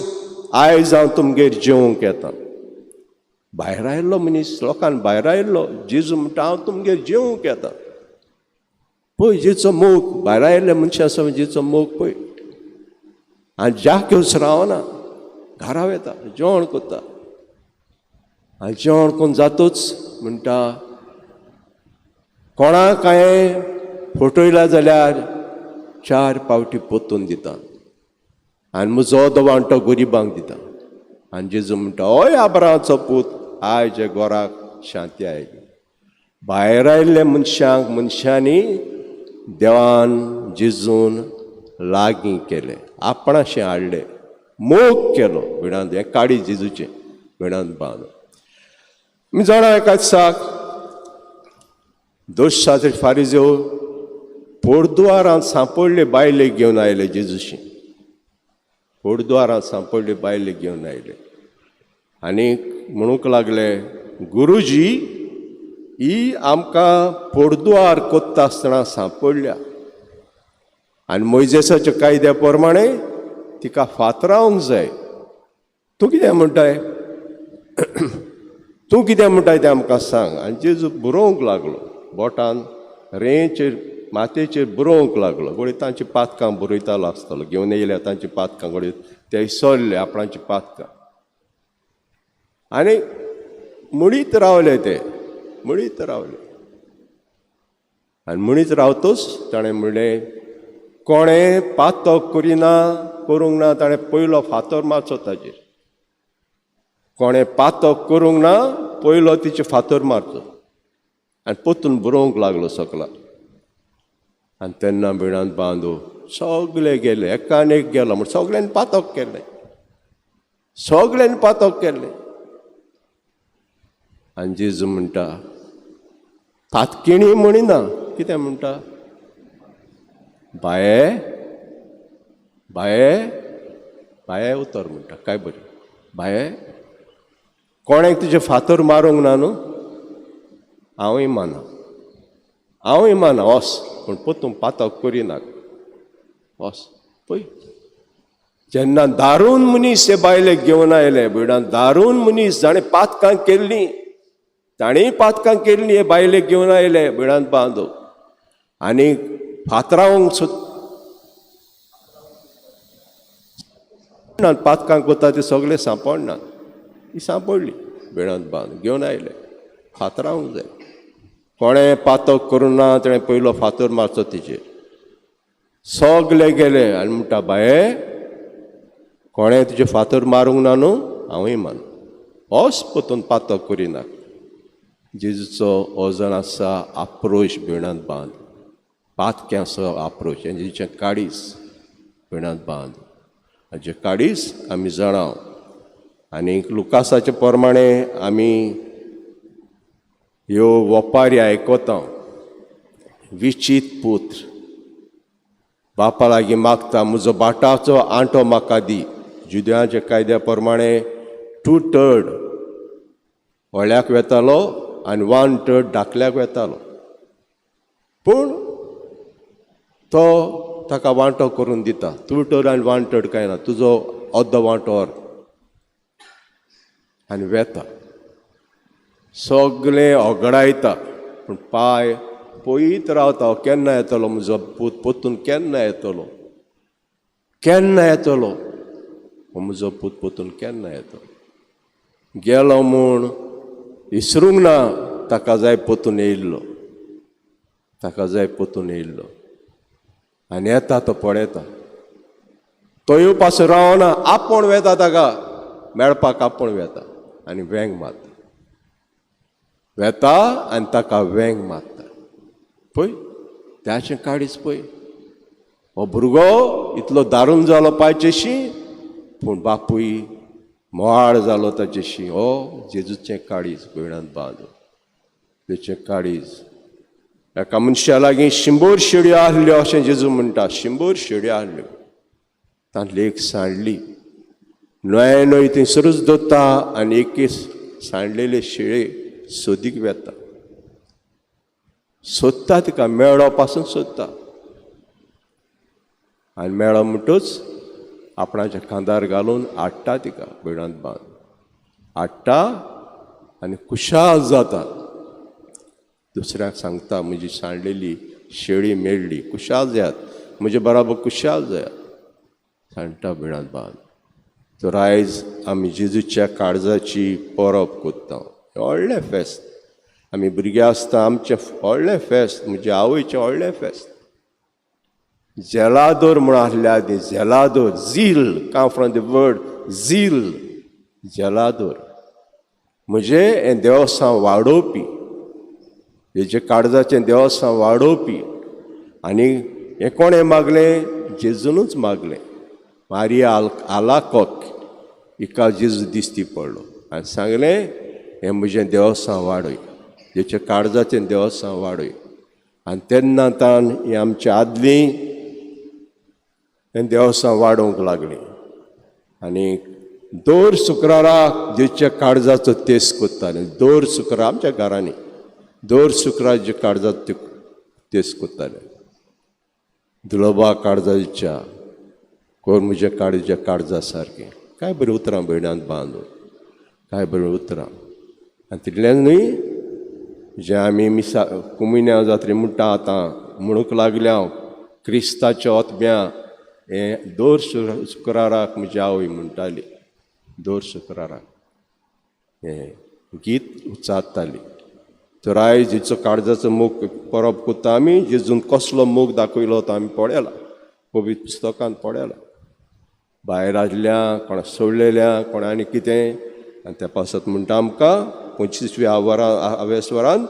आयज हांव तुमगेर जेवंक येता. भायर आयिल्लो मनीस, लोकान भायर आयिल्लो, जेजू म्हणटा हांव तुमगेर जेवंक येता. पळय जेचो मोग, भायर आयिल्ले मनशां आसा जेचो मोग पळय. आनी जाकेवस रावना, घरा वता, जेवण करता. आनी जेवण करून जातूच म्हणटा कोणाक हांवें फटयला जाल्यार 4 पावटी पोतून दिता आनी म्हजो दवांटो गरिबांक दिता. आनी जेजू म्हणटा हय आब्राहामाचो पूत, आयज गोराक शांती आयली. भायर आयिल्ल्या मनशांक मनशांनी देवान जेजून लागीं केलें, आपणाशें हाडलें, मोग केलो. भिणांत हें काडी जेजूचें भिणांत बांद. आमी जाणा एका दिसाक दोशाचे फारिजेव पोरद्वारांत सांपडले बायलेक घेवन आयले जेजूशी. पोरद्वारांत सांपडले बायलेक घेवन आयले आनी म्हणूंक लागले गुरुजी ही आमकां पोरद्वार कोत्ता आसतना सांपडल्या. आनी मोयजेसाच्या कायद्या प्रमाणे तिका फातरावंक जाय. तूं कितें म्हणटाय, तूं कितें म्हणटाय तें आमकां सांग. आनी जेजू बरोवंक लागलो, बोटान रेंचेर मातयेचेर बरोवंक लागलो. घडये तांची पातकां बरयतालो आसतलो, घेवन येयल्या तांची पातकां, घडये ते विसरले आपणाची पातकां. आनी म्हणीत रावले ते, म्हणीत रावले. आनी म्हणीत रावतच ताणें म्हणलें, कोणें पातक करिना करूंक ना ताणें पयलो फातर मारचो ताजेर. कोणें पातक करूंक ना पयलो तिचे फातर मारचो. आनी परतून बरोवंक लागलो सकला. आनी तेन्ना भिणांत बांदू सगले गेले, एकान एक गेलो म्हण सगल्यांनी पातक केलें, सगल्यांनी पातक केलें. आनी जेजू म्हणटा, पातकिणी म्हणिना, कितें म्हणटा, बाये बाये बाये उतर म्हणटा. काय बरें बाये, कोणेक तुजे फातर मारूंक ना न्हू, हांवूय माना, हांवूय माना, वस, पूण परतून पातक करिनाका, वस. पळय जेन्ना दारून मनीस हे बायलेक घेवन आयले, भयणां, दारून मनीस जाणें पातकां केल्लीं, ताणेंय पातकां केल्लीं, हे बायलेक घेवन आयले भयणांत बांदो आनी फातरावंक सोद पातकां करता ते सगळे सांपडना, ती सांपडली भिणांत बांद घेवन आयले, फातरावंक जाय. कोणें पातक करूं ना ताणें पयलो फातर मारचो तिचेर. सगले गेले आनी म्हणटा, बाये कोणें तुजे फातर मारूंक ना न्हू, हांवूय मान, होच परतून पातक करिना. जेजूचो हो जाण आसा आपरोश भिणांत बांद, पातक्यांचो आपरोश, जेजूचें काडीस भिणांत बांद, हाचें काडीस आमी जाणा. आनी लुकासाचे प्रमाणे आमी ह्यो वपारी आयकता. विचीत पुत्र बापा लागीं मागता, म्हजो बाटाचो आंटो म्हाका दी. जुद्यांच्या कायद्या प्रमाणे 2/3 व्हडल्याक वेतालो आनी 1/3 धाकल्याक वेतालो, पूण तो ताका वांटो करून दिता. 2/3 आनी 1/3 कांय ना, तुजो अर्दो वांटो आनी वेता. सगलें ओगडायता, पूण पांय पळयत रावता, केन्ना येतलो म्हजो पूत, परतून केन्ना येतलो, केन्ना येतलो हो म्हजो पूत, परतून केन्ना येतलो. गेलो म्हूण विसरूंक ना, ताका जाय परतून येयल्लो, ताका जाय परतून येयल्लो. आनी येता तो पळयता, तो येवपाचो रावना, आपोवन वेता ताका मेळपाक, आपोवन वेता आनी वेंग मारता, वेता आनी ताका वेंग मारता. पळय त्याचें काडीच पळय, हो भुरगो इतलो दारून जालो पांयचेशी, पूण बापूय मोहाळ जालो ताचेशी. हो जेजूचें काडीच भयणांत बांद, तेचें काडीच. एका मनशा लागीं 100 शेळयो आहल्यो अशें जेजू म्हणटा. 100 शेळयो आहल्यो, तांतली एक सांडली. नये न्हय थंयसरूच दवरता आनी एक सांडलेले शेळे सोदीक वेता, सोदता तिका, मेळो पासून सोदता. आनी मेळो म्हणटूच आपणाच्या खांदार घालून हाडटा तिका, भयणांत बांद हाडटा आनी खुशाल जाता. दुसऱ्याक सांगता, म्हजी सांडलेली शेळी मेळ्ळी, खुशाल जायात, म्हजे बराबर खुशाल जायात, सांडटा भिणांत बांद. तर आयज आमी जेजूच्या काळजाची परब कोत्ता, व्हडलें फेस्त. आमी भुरगीं आसता आमचें व्हडलें फेस्त, म्हज्या आवयचें व्हडलें फेस्त. झेलादोर म्हूण आसले आदीं, झेलादोर, zeal, come from the word zeal, झेलादोर म्हणजे हें देवस्थान वाडोवपी, हेजे काळजाचें देवस्थान वाडोवपी. आनी हें कोणें मागलें? जेजूनच मागलें. मारिया आलाकोक हिका जेजू दिश्टी पडलो आनी सांगलें, हें म्हजें देवस्थान वाडय, जेचें काळजाचें देवस्थान वाडय. आनी तेन्ना तान ही आमच्या आदलीं हें देवस्थान वाडोवंक लागलीं. आनी दर शुक्राराक जेच्या काळजाचो तेस कोत्ताले, दर शुक्रार आमच्या घरांनी दर शुक्रार जे काळजाचो तेस कोत्ताले. दुलबा काळजाच्या कोर म्हज्या काळजा काळजा सारकें. काय बरीं उतरां भयणांत बांदून, काय बरीं उतरां. आनी तितलेंच न्हय, जें आमी मिसा कुमिन्या जात्रे म्हणटा आतां म्हणूंक लागल्या हांव क्रिस्ताच्या ओतम्या हें दर शुक्राराक म्हजी आवय म्हणटाली, दर शुक्राराक हें गीत उच्चारताली. तर आयज हिचो काळजाचो मोग परब करता आमी. जेजून कसलो मोग दाखयलो तो आमी पळयला, पवित्र पुस्तकान पळयला. भायर आसल्या कोणा सोडलेल्या कोणा आनी कितें, आनी त्या पासत म्हणटा आमकां 25व्या आवेसवरान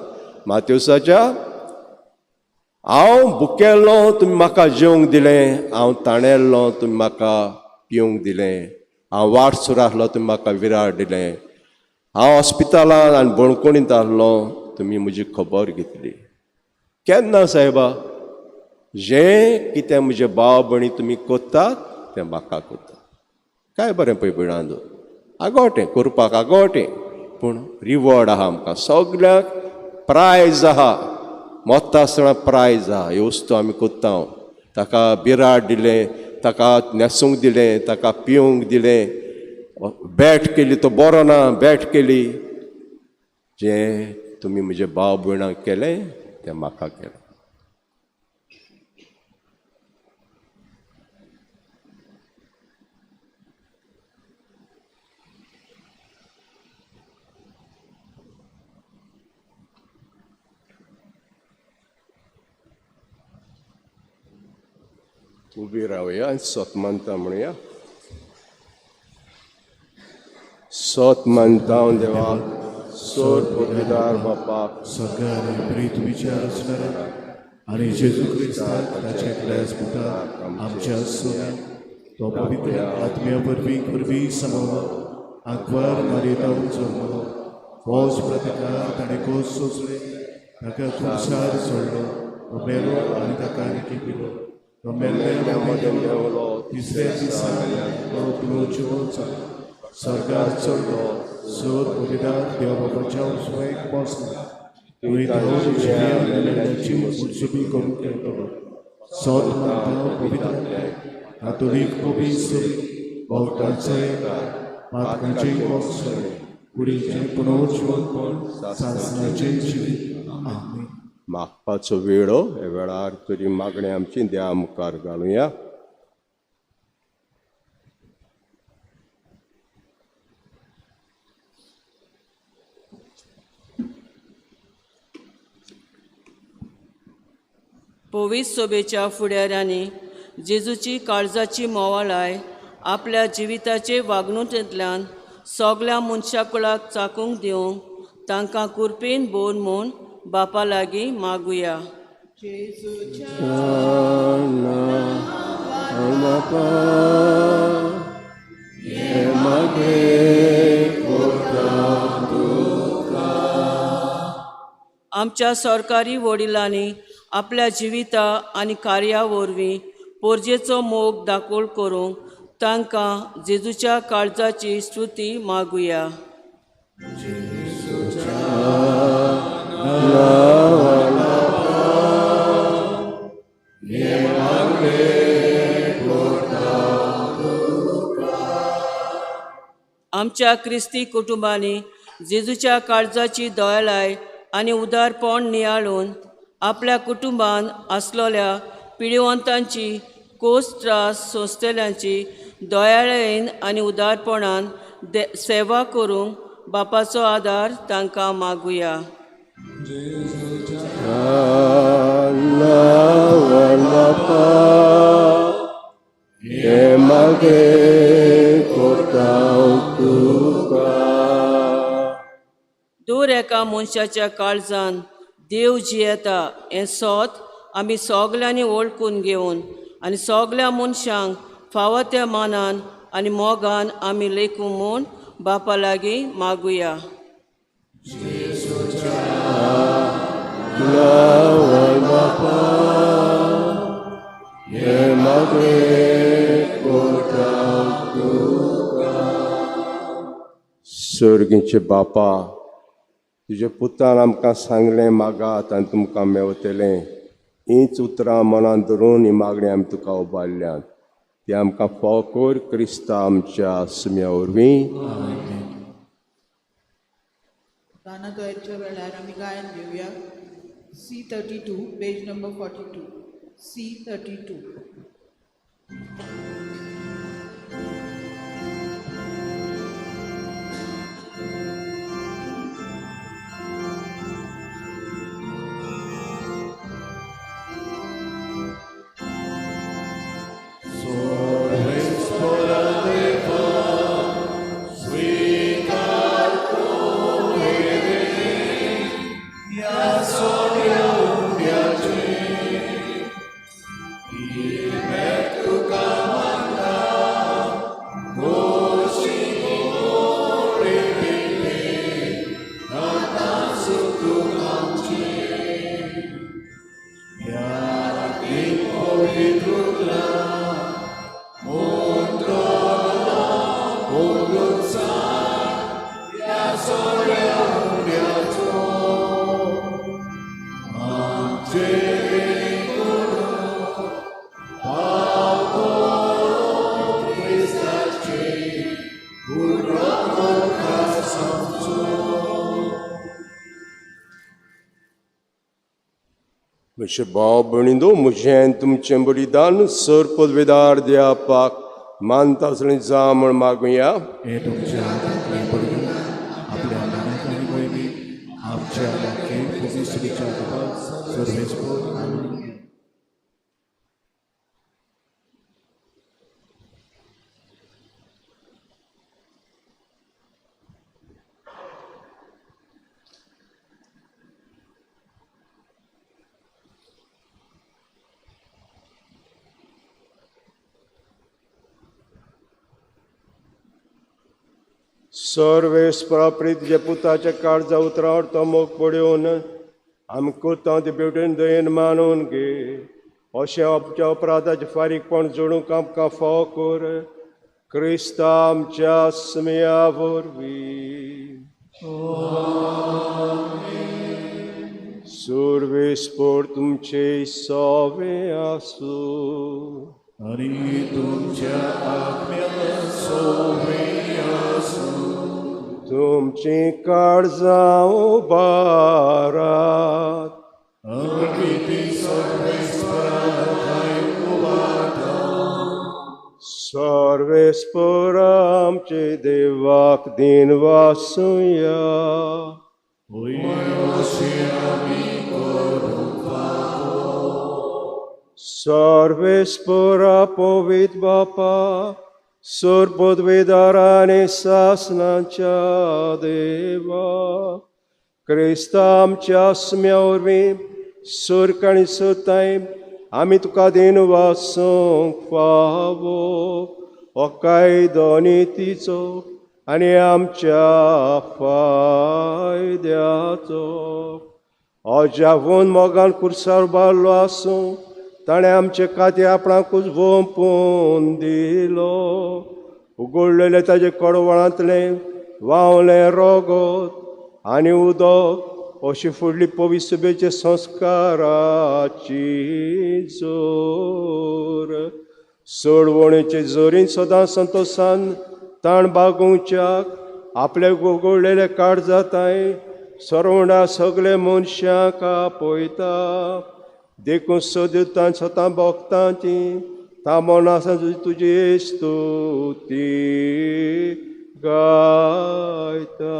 मातेवसाच्या, हांव भुकेल्लो तुमी म्हाका जेवंक दिलें, हांव ताणेल्लो तुमी म्हाका पिवंक दिलें, हांव वाट सुर आसलो तुमी म्हाका विरार दिलें, हांव हॉस्पिटलांत आनी बणकोणींत आसलो तुमी म्हजी खबर घेतली. केन्ना सायबा जें कितें म्हजे भाव भयणी तुमी करतात तें म्हाका करतात. काय बरें पळय भयणांनो, आगोटें करपाक आगोटें, पूण रिवॉर्ड आहा आमकां सगळ्यांक, प्रायज आहा, मोत्ता आसतना प्रायज आहा. ह्यो वस्तू आमी करता, ताका बिराड दिलें, ताका न्हेसूंक दिलें, ताका पिवंक दिलें, बॅट केली, तो बरो ना बॅट केली, जें तुमी म्हजे भाव भयणांक केलें तें म्हाका केलें. उबी रावया आनी सोत मानता म्हणया. सोत मानता देवा सोर पविदार बापाक सगळ्यांनी प्रीत विचार आसणारा आनी जेजू क्रिस्ताक ताचे क्लेस पुताक आमच्या सोन्या तो पवित्र आत्म्या वरवीं वरवीं समवलो, आंकवार मारयेतावन जल्मलो, फौज प्रतिकार ताणें कोस सोंसले, ताका खुबसार सोडलो, तो मेलो आनी ताका रिकी दिलो, तो मेल्ल्या मदें देंवलो, तिसऱ्या दिसा तो पुनर्जिवंत जालो, स्वर्गार चडलो, सोर पविदार देव बाबाच्या उजवेक बसलो, थंय तो जिव्या मेल्ल्यांची मुळसुबी करूंक येतलो. सोत मानता पवित्र कातोलीक पवित्र भोवताचो पातकाचें बोगसणें, कुडीचें पुनर्जिवंतपण, सासणाचें जिवीत. आमेन. मागपाचो वेळ ह्या वेळार तरी मागणें आमची देवा मुखार घालुया. पवित्र सोबेच्या फुडाऱ्यांनी जेजूची काळजाची मोवाळाय आपल्या जिविताचे वागणुकेंतल्यान सगल्या मनशाकुळाक चाकूंक दिवंक तांकां कुरपेन बोर म्हूण बापा लागीं मागुया. आमच्या सरकारी वडिलांनी आपल्या जिविता आनी कार्या वरवीं पोरजेचो मोग दाखोल करूंक तांकां जेजूच्या काळजाची स्तुती मागुया. आमच्या क्रिस्ती कुटुंबांनी जेजूच्या काळजाची दयाळाय आनी उदारपण नियाळून आपल्या कुटुंबान आसलेल्या पिडिवंतांची कोस त्रास सोंसतल्यांची दयाळेन आनी उदारपणान सेवा करूंक बापाचो आदार तांकां मागुया. दूर एका मनशाच्या काळजान देव जियेता हें सोत आमी सगल्यांनी वळखून घेवन आनी सगल्या मनशांक फावो त्या मानान आनी मोगान आमी लेखूं म्हूण बापा लागीं मागुया. सर्गीचे बापा, तुज्या पुतान आमकां सांगलें मागात आनी तुमकां मेवतलें, हींच उतरां मनांत धरून ही मागणी आमी तुका उबारल्यात. ती आमकां फाव कर क्रिस्ता आमच्या सुम्या वरवीं. दानादोयरच्या वेळार आमी गायन घेवया. C 32, page number 42, C 32. म्हजे भाव भयणींनो, म्हजें तुमचें बलिदान सर पदवेदार द्यापाक मानता आसलें जा म्हण मागुया. हे तुमच्या हातांतलें बळगें आपल्या मनात आनी मोहिमेक आमच्या लाखे पुजेसुरीच्या कृपा सर्वेस्पर. आमेन. सर्वेस्परा प्रीत पुताच्या काळजा उतरावर तो मोग पडोवन आमकां तो ते भेटून दयेन मानून घे. अशें आमच्या अपराधाचें फारीकपण जोडूंक आमकां फाव कर क्रिस्ता आमच्या स्मया वरवीं. सर्वेस्पर तुमचे सवे आसूं आनी तुमच्या आत्म्या सोवे आसूं. तुमची काळजां उबारात. आमी ती सर्वेस्परा ठांय उबारता. सर्वेस्पर आमचे देवाक दिन वासुया. अशें आमी करूंक फावो. सर्वेस्परा पवित्र बापा सर पदवेदाराने सासनाच्या देवा क्रिस्ता आमच्या आसम्या वरवीं सुर्क आनी सुताय आमी तुका दिन वासूंक फावो. हो कायदो नितीचो आनी आमच्या फायद्याचो. अजावून मोगान कुर्सार उबारलो आसूं ताणें आमचे खातीर आपणाकूच वोंपून दिलो. उगडलेलें ताजे कडवळांतलें व्हांवलें रोगोत आनी उदक अशी फुडली पविसुबेचे संस्काराची जोर. सोडवणेचे जोरीन सदां संतोशान ताण बागोवच्याक आपले उगडलेले काळजाताय सरवणा सगळे मनशांक आपयता. देखून सदुतान सतां भोगतांची तामोन आसा तुजी स्तुती गायता.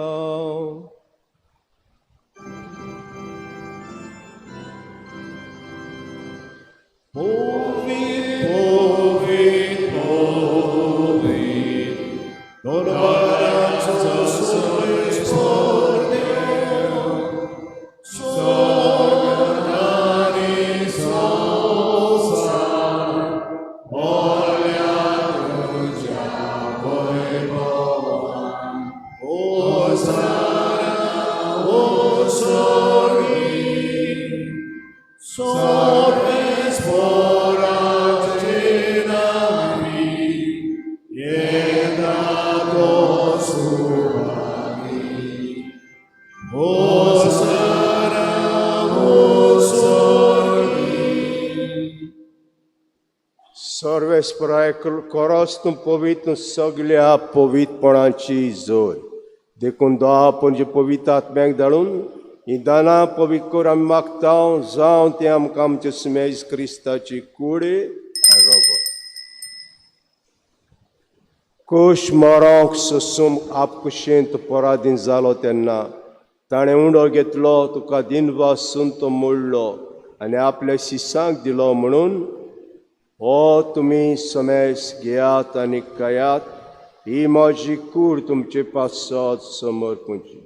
Povid, povid, povid, Dorbaranzo सर्वेस्पर Deo, sorgani sosar, olha tuja vaibhavan, Hosana, Hosori, सर्वेस्परा navi, yedato subagi. Hosana, Hosori, सर्वेस्पराय कोरोस तूं पवित्र सगल्या पवित्रपणाची जोर देखून दा पणजे पवित्र आत्म्याक धाडून ही दानां पवित्र कर आमी मागता जावं तें आमकां आमचे सुमेज क्रिस्ताची कूड आनी रोगत. कोश मरोंक सोसूंक आपकुशेंत पराधीन जालो तेन्ना ताणें उंडो घेतलो तुका दिनवासून तो मोडलो आनी आपल्या शिसांक दिलो म्हणून हो तुमी समेस घेयात आनी खायात ही म्हजी कूड तुमचे पासत समर्पूची.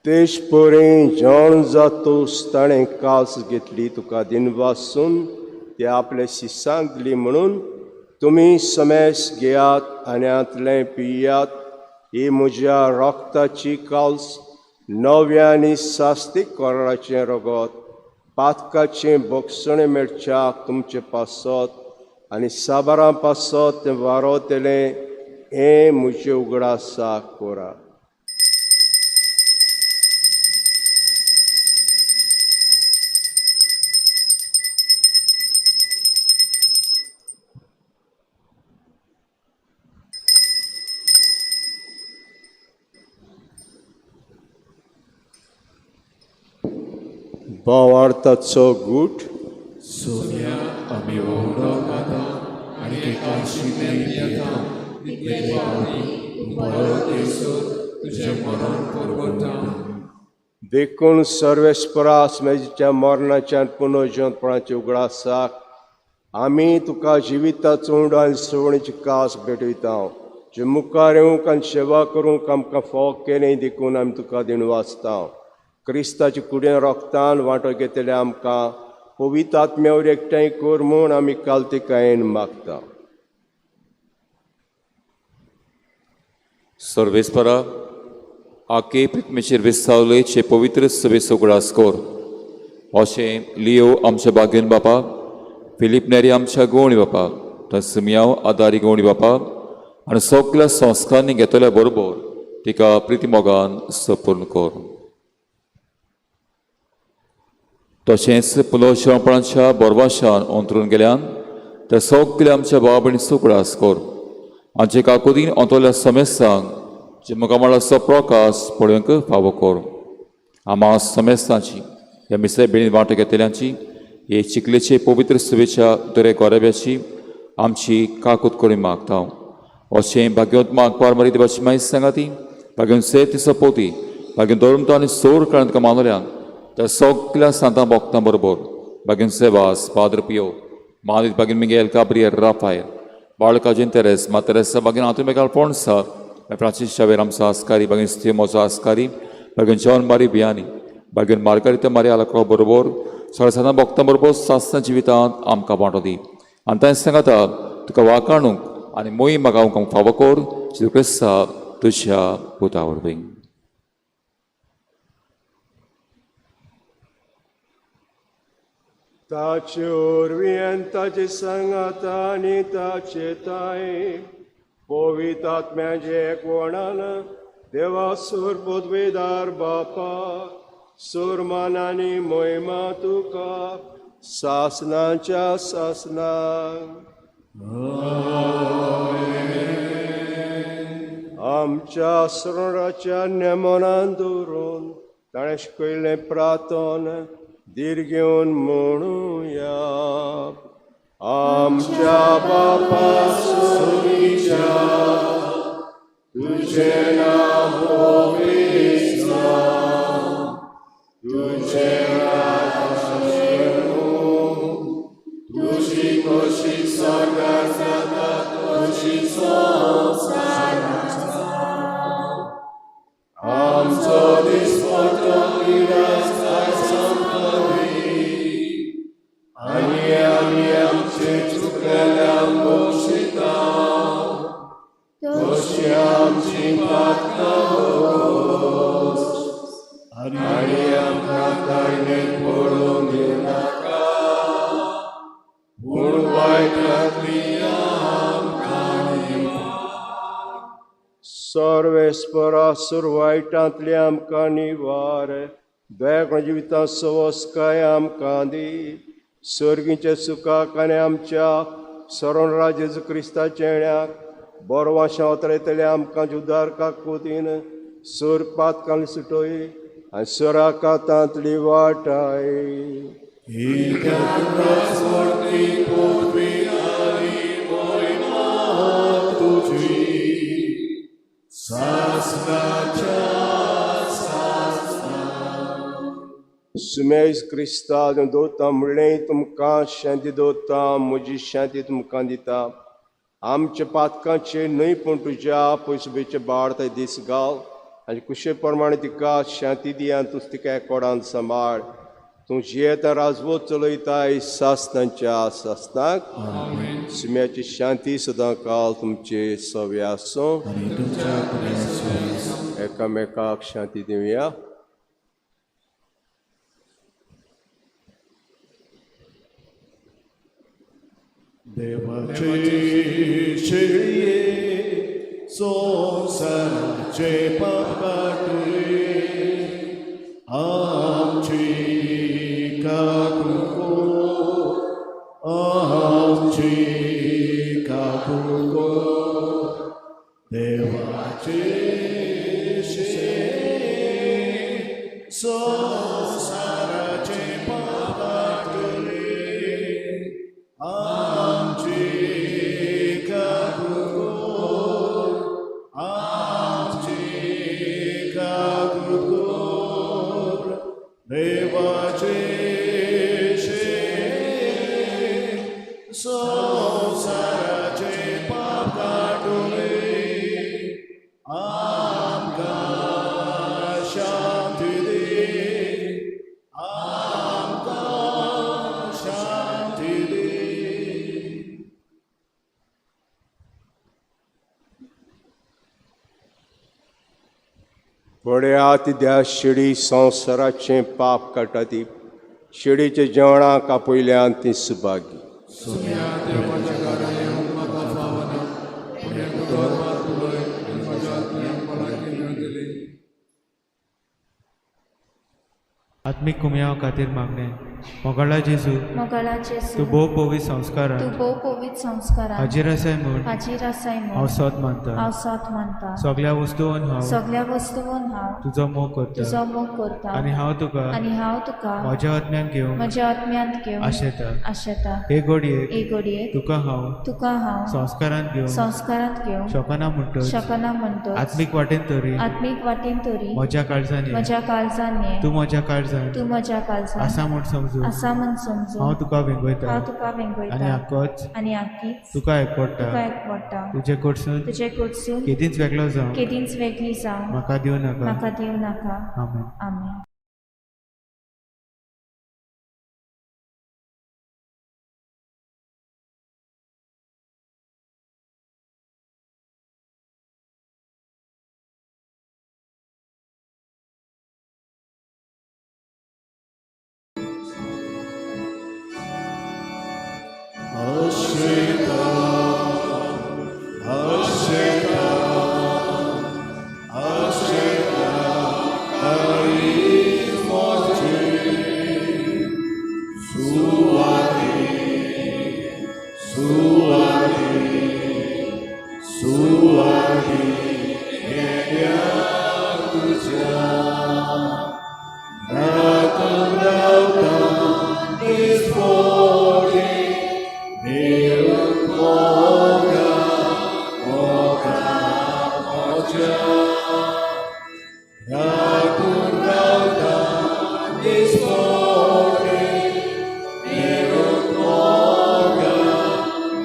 तेश परें जाण जातोस ताणें कास घेतली तुका दिनवासून ते आपल्या शिसांक दिली म्हणून तुमी समेस घेयात आनी हांतलें पियात ही म्हज्या रोगताची काल्स नव्या आनी सास्तीक कराराचें रगत पातकाचें बोगसणें मेळच्याक तुमचे पासत आनी साबारां पासत तें वारोतलें हें म्हजें उगडासाक कोरा. भावार्थाचो गूट सोन्या आमी उडो खाता आनी एकाशिल्ले पियेता तितले फावटी परत येसर तुजें मरण परवडटा. देखून सर्वेस्परास मेजच्या मरणाच्यान पुनर्जिवंतपणाचे उगडासाक आमी तुका जिविताचो उंडो आनी सवणीची कास भेटयता जे मुखार येवंक आनी सेवा करूंक आमकां फावो केलें देखून आमी तुका दिणवासता. क्रिस्ताच्या कुडीन रोगतान वांटो घेतले आमकां पवित्र आत्म्यावर एकठांय कर म्हूण आमी कालतिकायेन मागता. सर्वेस्परा आके प्रितमेचेर विसावलेचे पवित्र सभेचो उगडास कर अशें लियो आमच्या बागेन बापा फिलीप नेरी आमच्या गोवणी बापा तसमियाव आदारी गोवणी बापा आनी सगल्या संस्कारांनी घेतल्या बरोबर तिका प्रितीमोगान सपूर्ण कर. तशेंच पुलोशपणाच्या बोरवाशान अंतरून गेल्यान ते सगळे आमच्या बाब आनी उगडास कर आमचे काकुदीन अंतरल्या समेस्तांक जे मुखामळाचो प्रकाश पळोवंक फावो कर. आमा समेस्तांची ह्या मिसय बेणीन वांटो घेतल्यांची हे चिखलेचे पवित्र सभेच्या दरे गोराब्याची आमची काकूत करून मागता. अशें भाग्योत मागपार मरी देवाची मायस सांगा ती भाग्योन से ती सपोती भाग्योन धर्म आनी सोर काळांत तुका मानवल्यान त्या सगल्या सांतां भोगतां बरोबर बागेन सेवास पाद्र पियो मालीत बागेन मिगेल काब्रियल राफायल बाळकाजीन तेरेस मा तेरेसा बागेन आंतून मेगाल पोणसा फ्रांसीस शावेर आमचो आस्कारी बागेन स्थियो म्हजो आस्कारी बागेन जॉन मारी बियानी बागेन मार्गारिता मारी आलाको बरोबर सगळ्या सांतां भोगतां बरोबर सासना जिवितांत आमकां वांटो दी आनी तांचे सांगाता तुका वाकाणूंक आनी मोही मागावंक फावो कर जेजू क्रिस्ता तुज्या पुता वरवीं. ताचे ओरवीं आनी ताचे सांगाता आनी ताचे ताय पवित्र आत्म्याचे एकवणान देवा सूर पदवेदार बापा सुरमान आनी मोहिमा तुका सासनाच्या सासनाक. आमच्या स्मरणाच्या नेमनान दवरून ताणें शिकयल्लें प्रार्थन धीर घेवन म्हणुया. आमच्या बापा सुरीच्या तुजें नांव पवित्र जावं, तुजें राज्य येवं, तुजी खोशी स्वर्गार जाता तशी संवसारांत जावं. आमचो दिसपट्टो इरास आयज आमकां दी आनी आमी आमचे चुकलेल्यांक बक्षिता तशी आमची पातकां बोगस आनी आमकां ताळणेंत सर्वेस्परा सुरवायटांतले आमकां निवार बेगण जिविता सवस्काय आमकां दी सर्गीच्या सुखाक आनी आमच्या सरण जेजू क्रिस्ताच्या येण्याक बरो वाशां आमकां जुदारकाक कोतीन सोर पातकान सुटोय आनी सोराकातांतली वाटाय. सुमेज क्रिस्ता दवरता म्हणलें तुमकां शांती दवरता म्हजी शांती तुमकां दिता. आमच्या पातकांचे न्हय पूण तुज्या पयसुबेचे बाळ थंय दीस घाल आनी कुशे प्रमाणे तिका शांती दी आनी तूं तिका एकोडान सांबाळ. तूं जियेता राजवत चलयताय सासनाच्या सासनाक. सुम्याची शांती सदां काल तुमचे सवे आसूं. एकामेकाक शांती दिवया. देवाचे शेळये संवसाराचे पाप काडटे आमची काकूळ आमची काकूळ देवाचे शेळये संवसाराचे पाप काडटे आमची काकूळ आमची काकूळ देवाचे शेळये संवसाराचे पाप काडुले आमकां शांती दी आमकां शांती दी. पळयात त्या शिडी संवसाराचें पाप काडटा ती शिडीच्या जेवणाक आपयल्यान ती सुभागी. सुम्या देवाच्या घरा येवंक म्हाका फावना पूण एक उतर मात उलय आनी म्हज्या आत्म्याक भलायकी मेळटली. आत्मीक कुमयाव खातीर मागणें. मोगाळा जेजू, मोगाळा जेजू, तूं भोव पवित्र संस्कारान तूं भोव पवित्र संस्कारान हाजीर आसाय म्हूण हाजीर आसाय हांव म्हूण सोद मानता. हांव सोद मानता. सगळ्या वस्तून हांव सगळ्या वस्तून हांव तुजो मोग करता तुजो मोग करता आनी हांव तुका आनी हांव तुका म्हज्या आत्म्यान घेवंक म्हज्या आत्म्यांत घेवन आशेता. आशेता. हे घडयेक हे घडयेक तुका हांव तुका हांव संस्कारांत घेवंक संस्कारांत घेवंक शकना म्हणटच शकना म्हणटच आत्मीक वाटेन तरी आत्मीक वाटेन तरी म्हज्या काळजान ये. म्हज्या काळजान ये. तूं म्हज्या काळजान तूं म्हज्या काळजान आसा म्हूण समजून आसा म्हूण समजून हांव तुका वेंगयता हांव तुका आनी वेंगयता हाकोच आनी आकीच तुका एकवडटा. तुका एकवडटा. तुजे कडसून तुजे कडसून केदींच वेगळो जावं केदींच वेगळी जावं म्हाका दिवं नाका. म्हाका दिवं नाका. आमेन. आमेन. आशेता आशेता आशेता काळीज म्हजें सुवाती सुवाती सुवाती येण्या तुज्या राखून रावता दिसपडे मेळूंक मोगा मोगा म्हज्या राखून रावता दिसपडे मेळूंक मोगा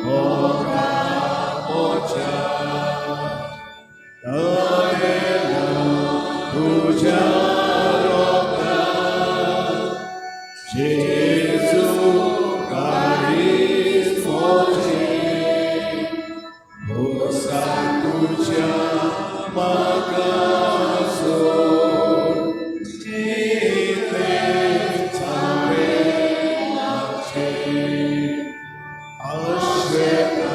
मोगा म्हज्या तरेला तुज्या रोगान जेजू काळीज म्हजें भोगसाण तुज्या म्हाका सोड इतलें हांवें मागचें. आशेता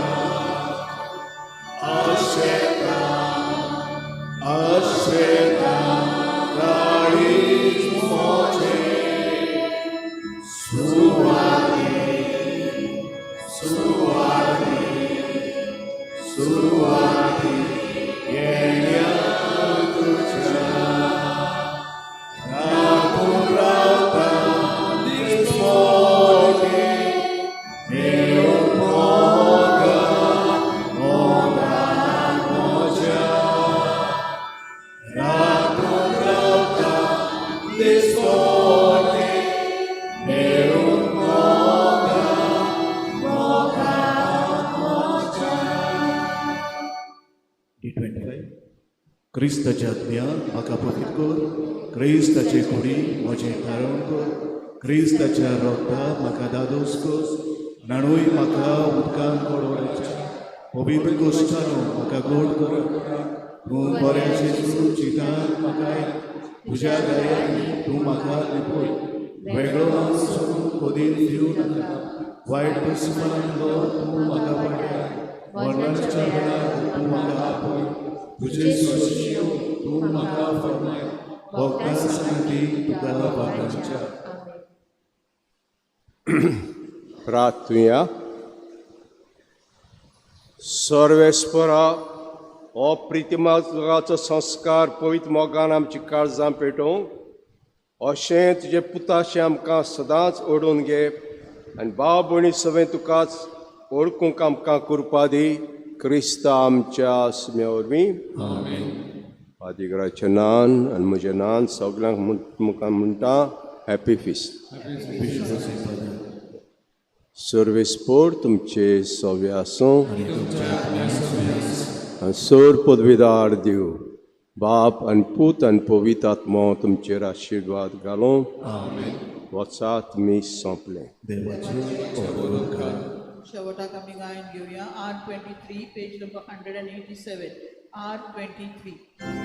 आशेता D25. क्रिस्ताच्या आत्म्या म्हाका पवित्र कर, क्रिस्ताचे कुडी म्हजें थारोवन कर, क्रिस्ताच्या रोगता म्हाका दादोस कर, न्हाणूय म्हाका उदकान गोडवड्याच्या पवित्र गोश्टानो म्हाका गोड कर. तूं बऱ्या जेजू चितान म्हाका येत, तुज्या दयांनी तूं म्हाका लिपय. वेगळो हांव सोडून कोदीन दिवं नाका, वायट दुस्मानांतलो तूं म्हाका वाटय, मरणाच्या वेळार तूं म्हाका आपय, तुजे सोशी तूं म्हाका फर्माय, भोगता सांगती तुका बाबांच्या. प्रार्थुया. सर्वेस्परा, हो प्रितिमाचो संस्कार पवित्र मोगान आमची काळजां पेटोवंक अशें तुजे पुताशें आमकां सदांच ओडून घे आनी भाव भयणी सगळें तुकाच ओळखूंक आमकां कृपा दी, क्रिस्ता आमच्या आसम्या वरवीं. पादिगराचें नान आनी म्हजें नान सगल्यांक मुखार म्हणटा हॅपी फिस्ट. सर्वेस्पोर तुमचे सवे आसूं आनी सोर पदवीदार दिव बाप आनी पूत आनी पवित्र आत्मो तुमचेर आशिर्वाद घालूं. वचात, मीस सोंपलें. शेवटाक आमी गायन घेवया. R 23, page number 187, R 23.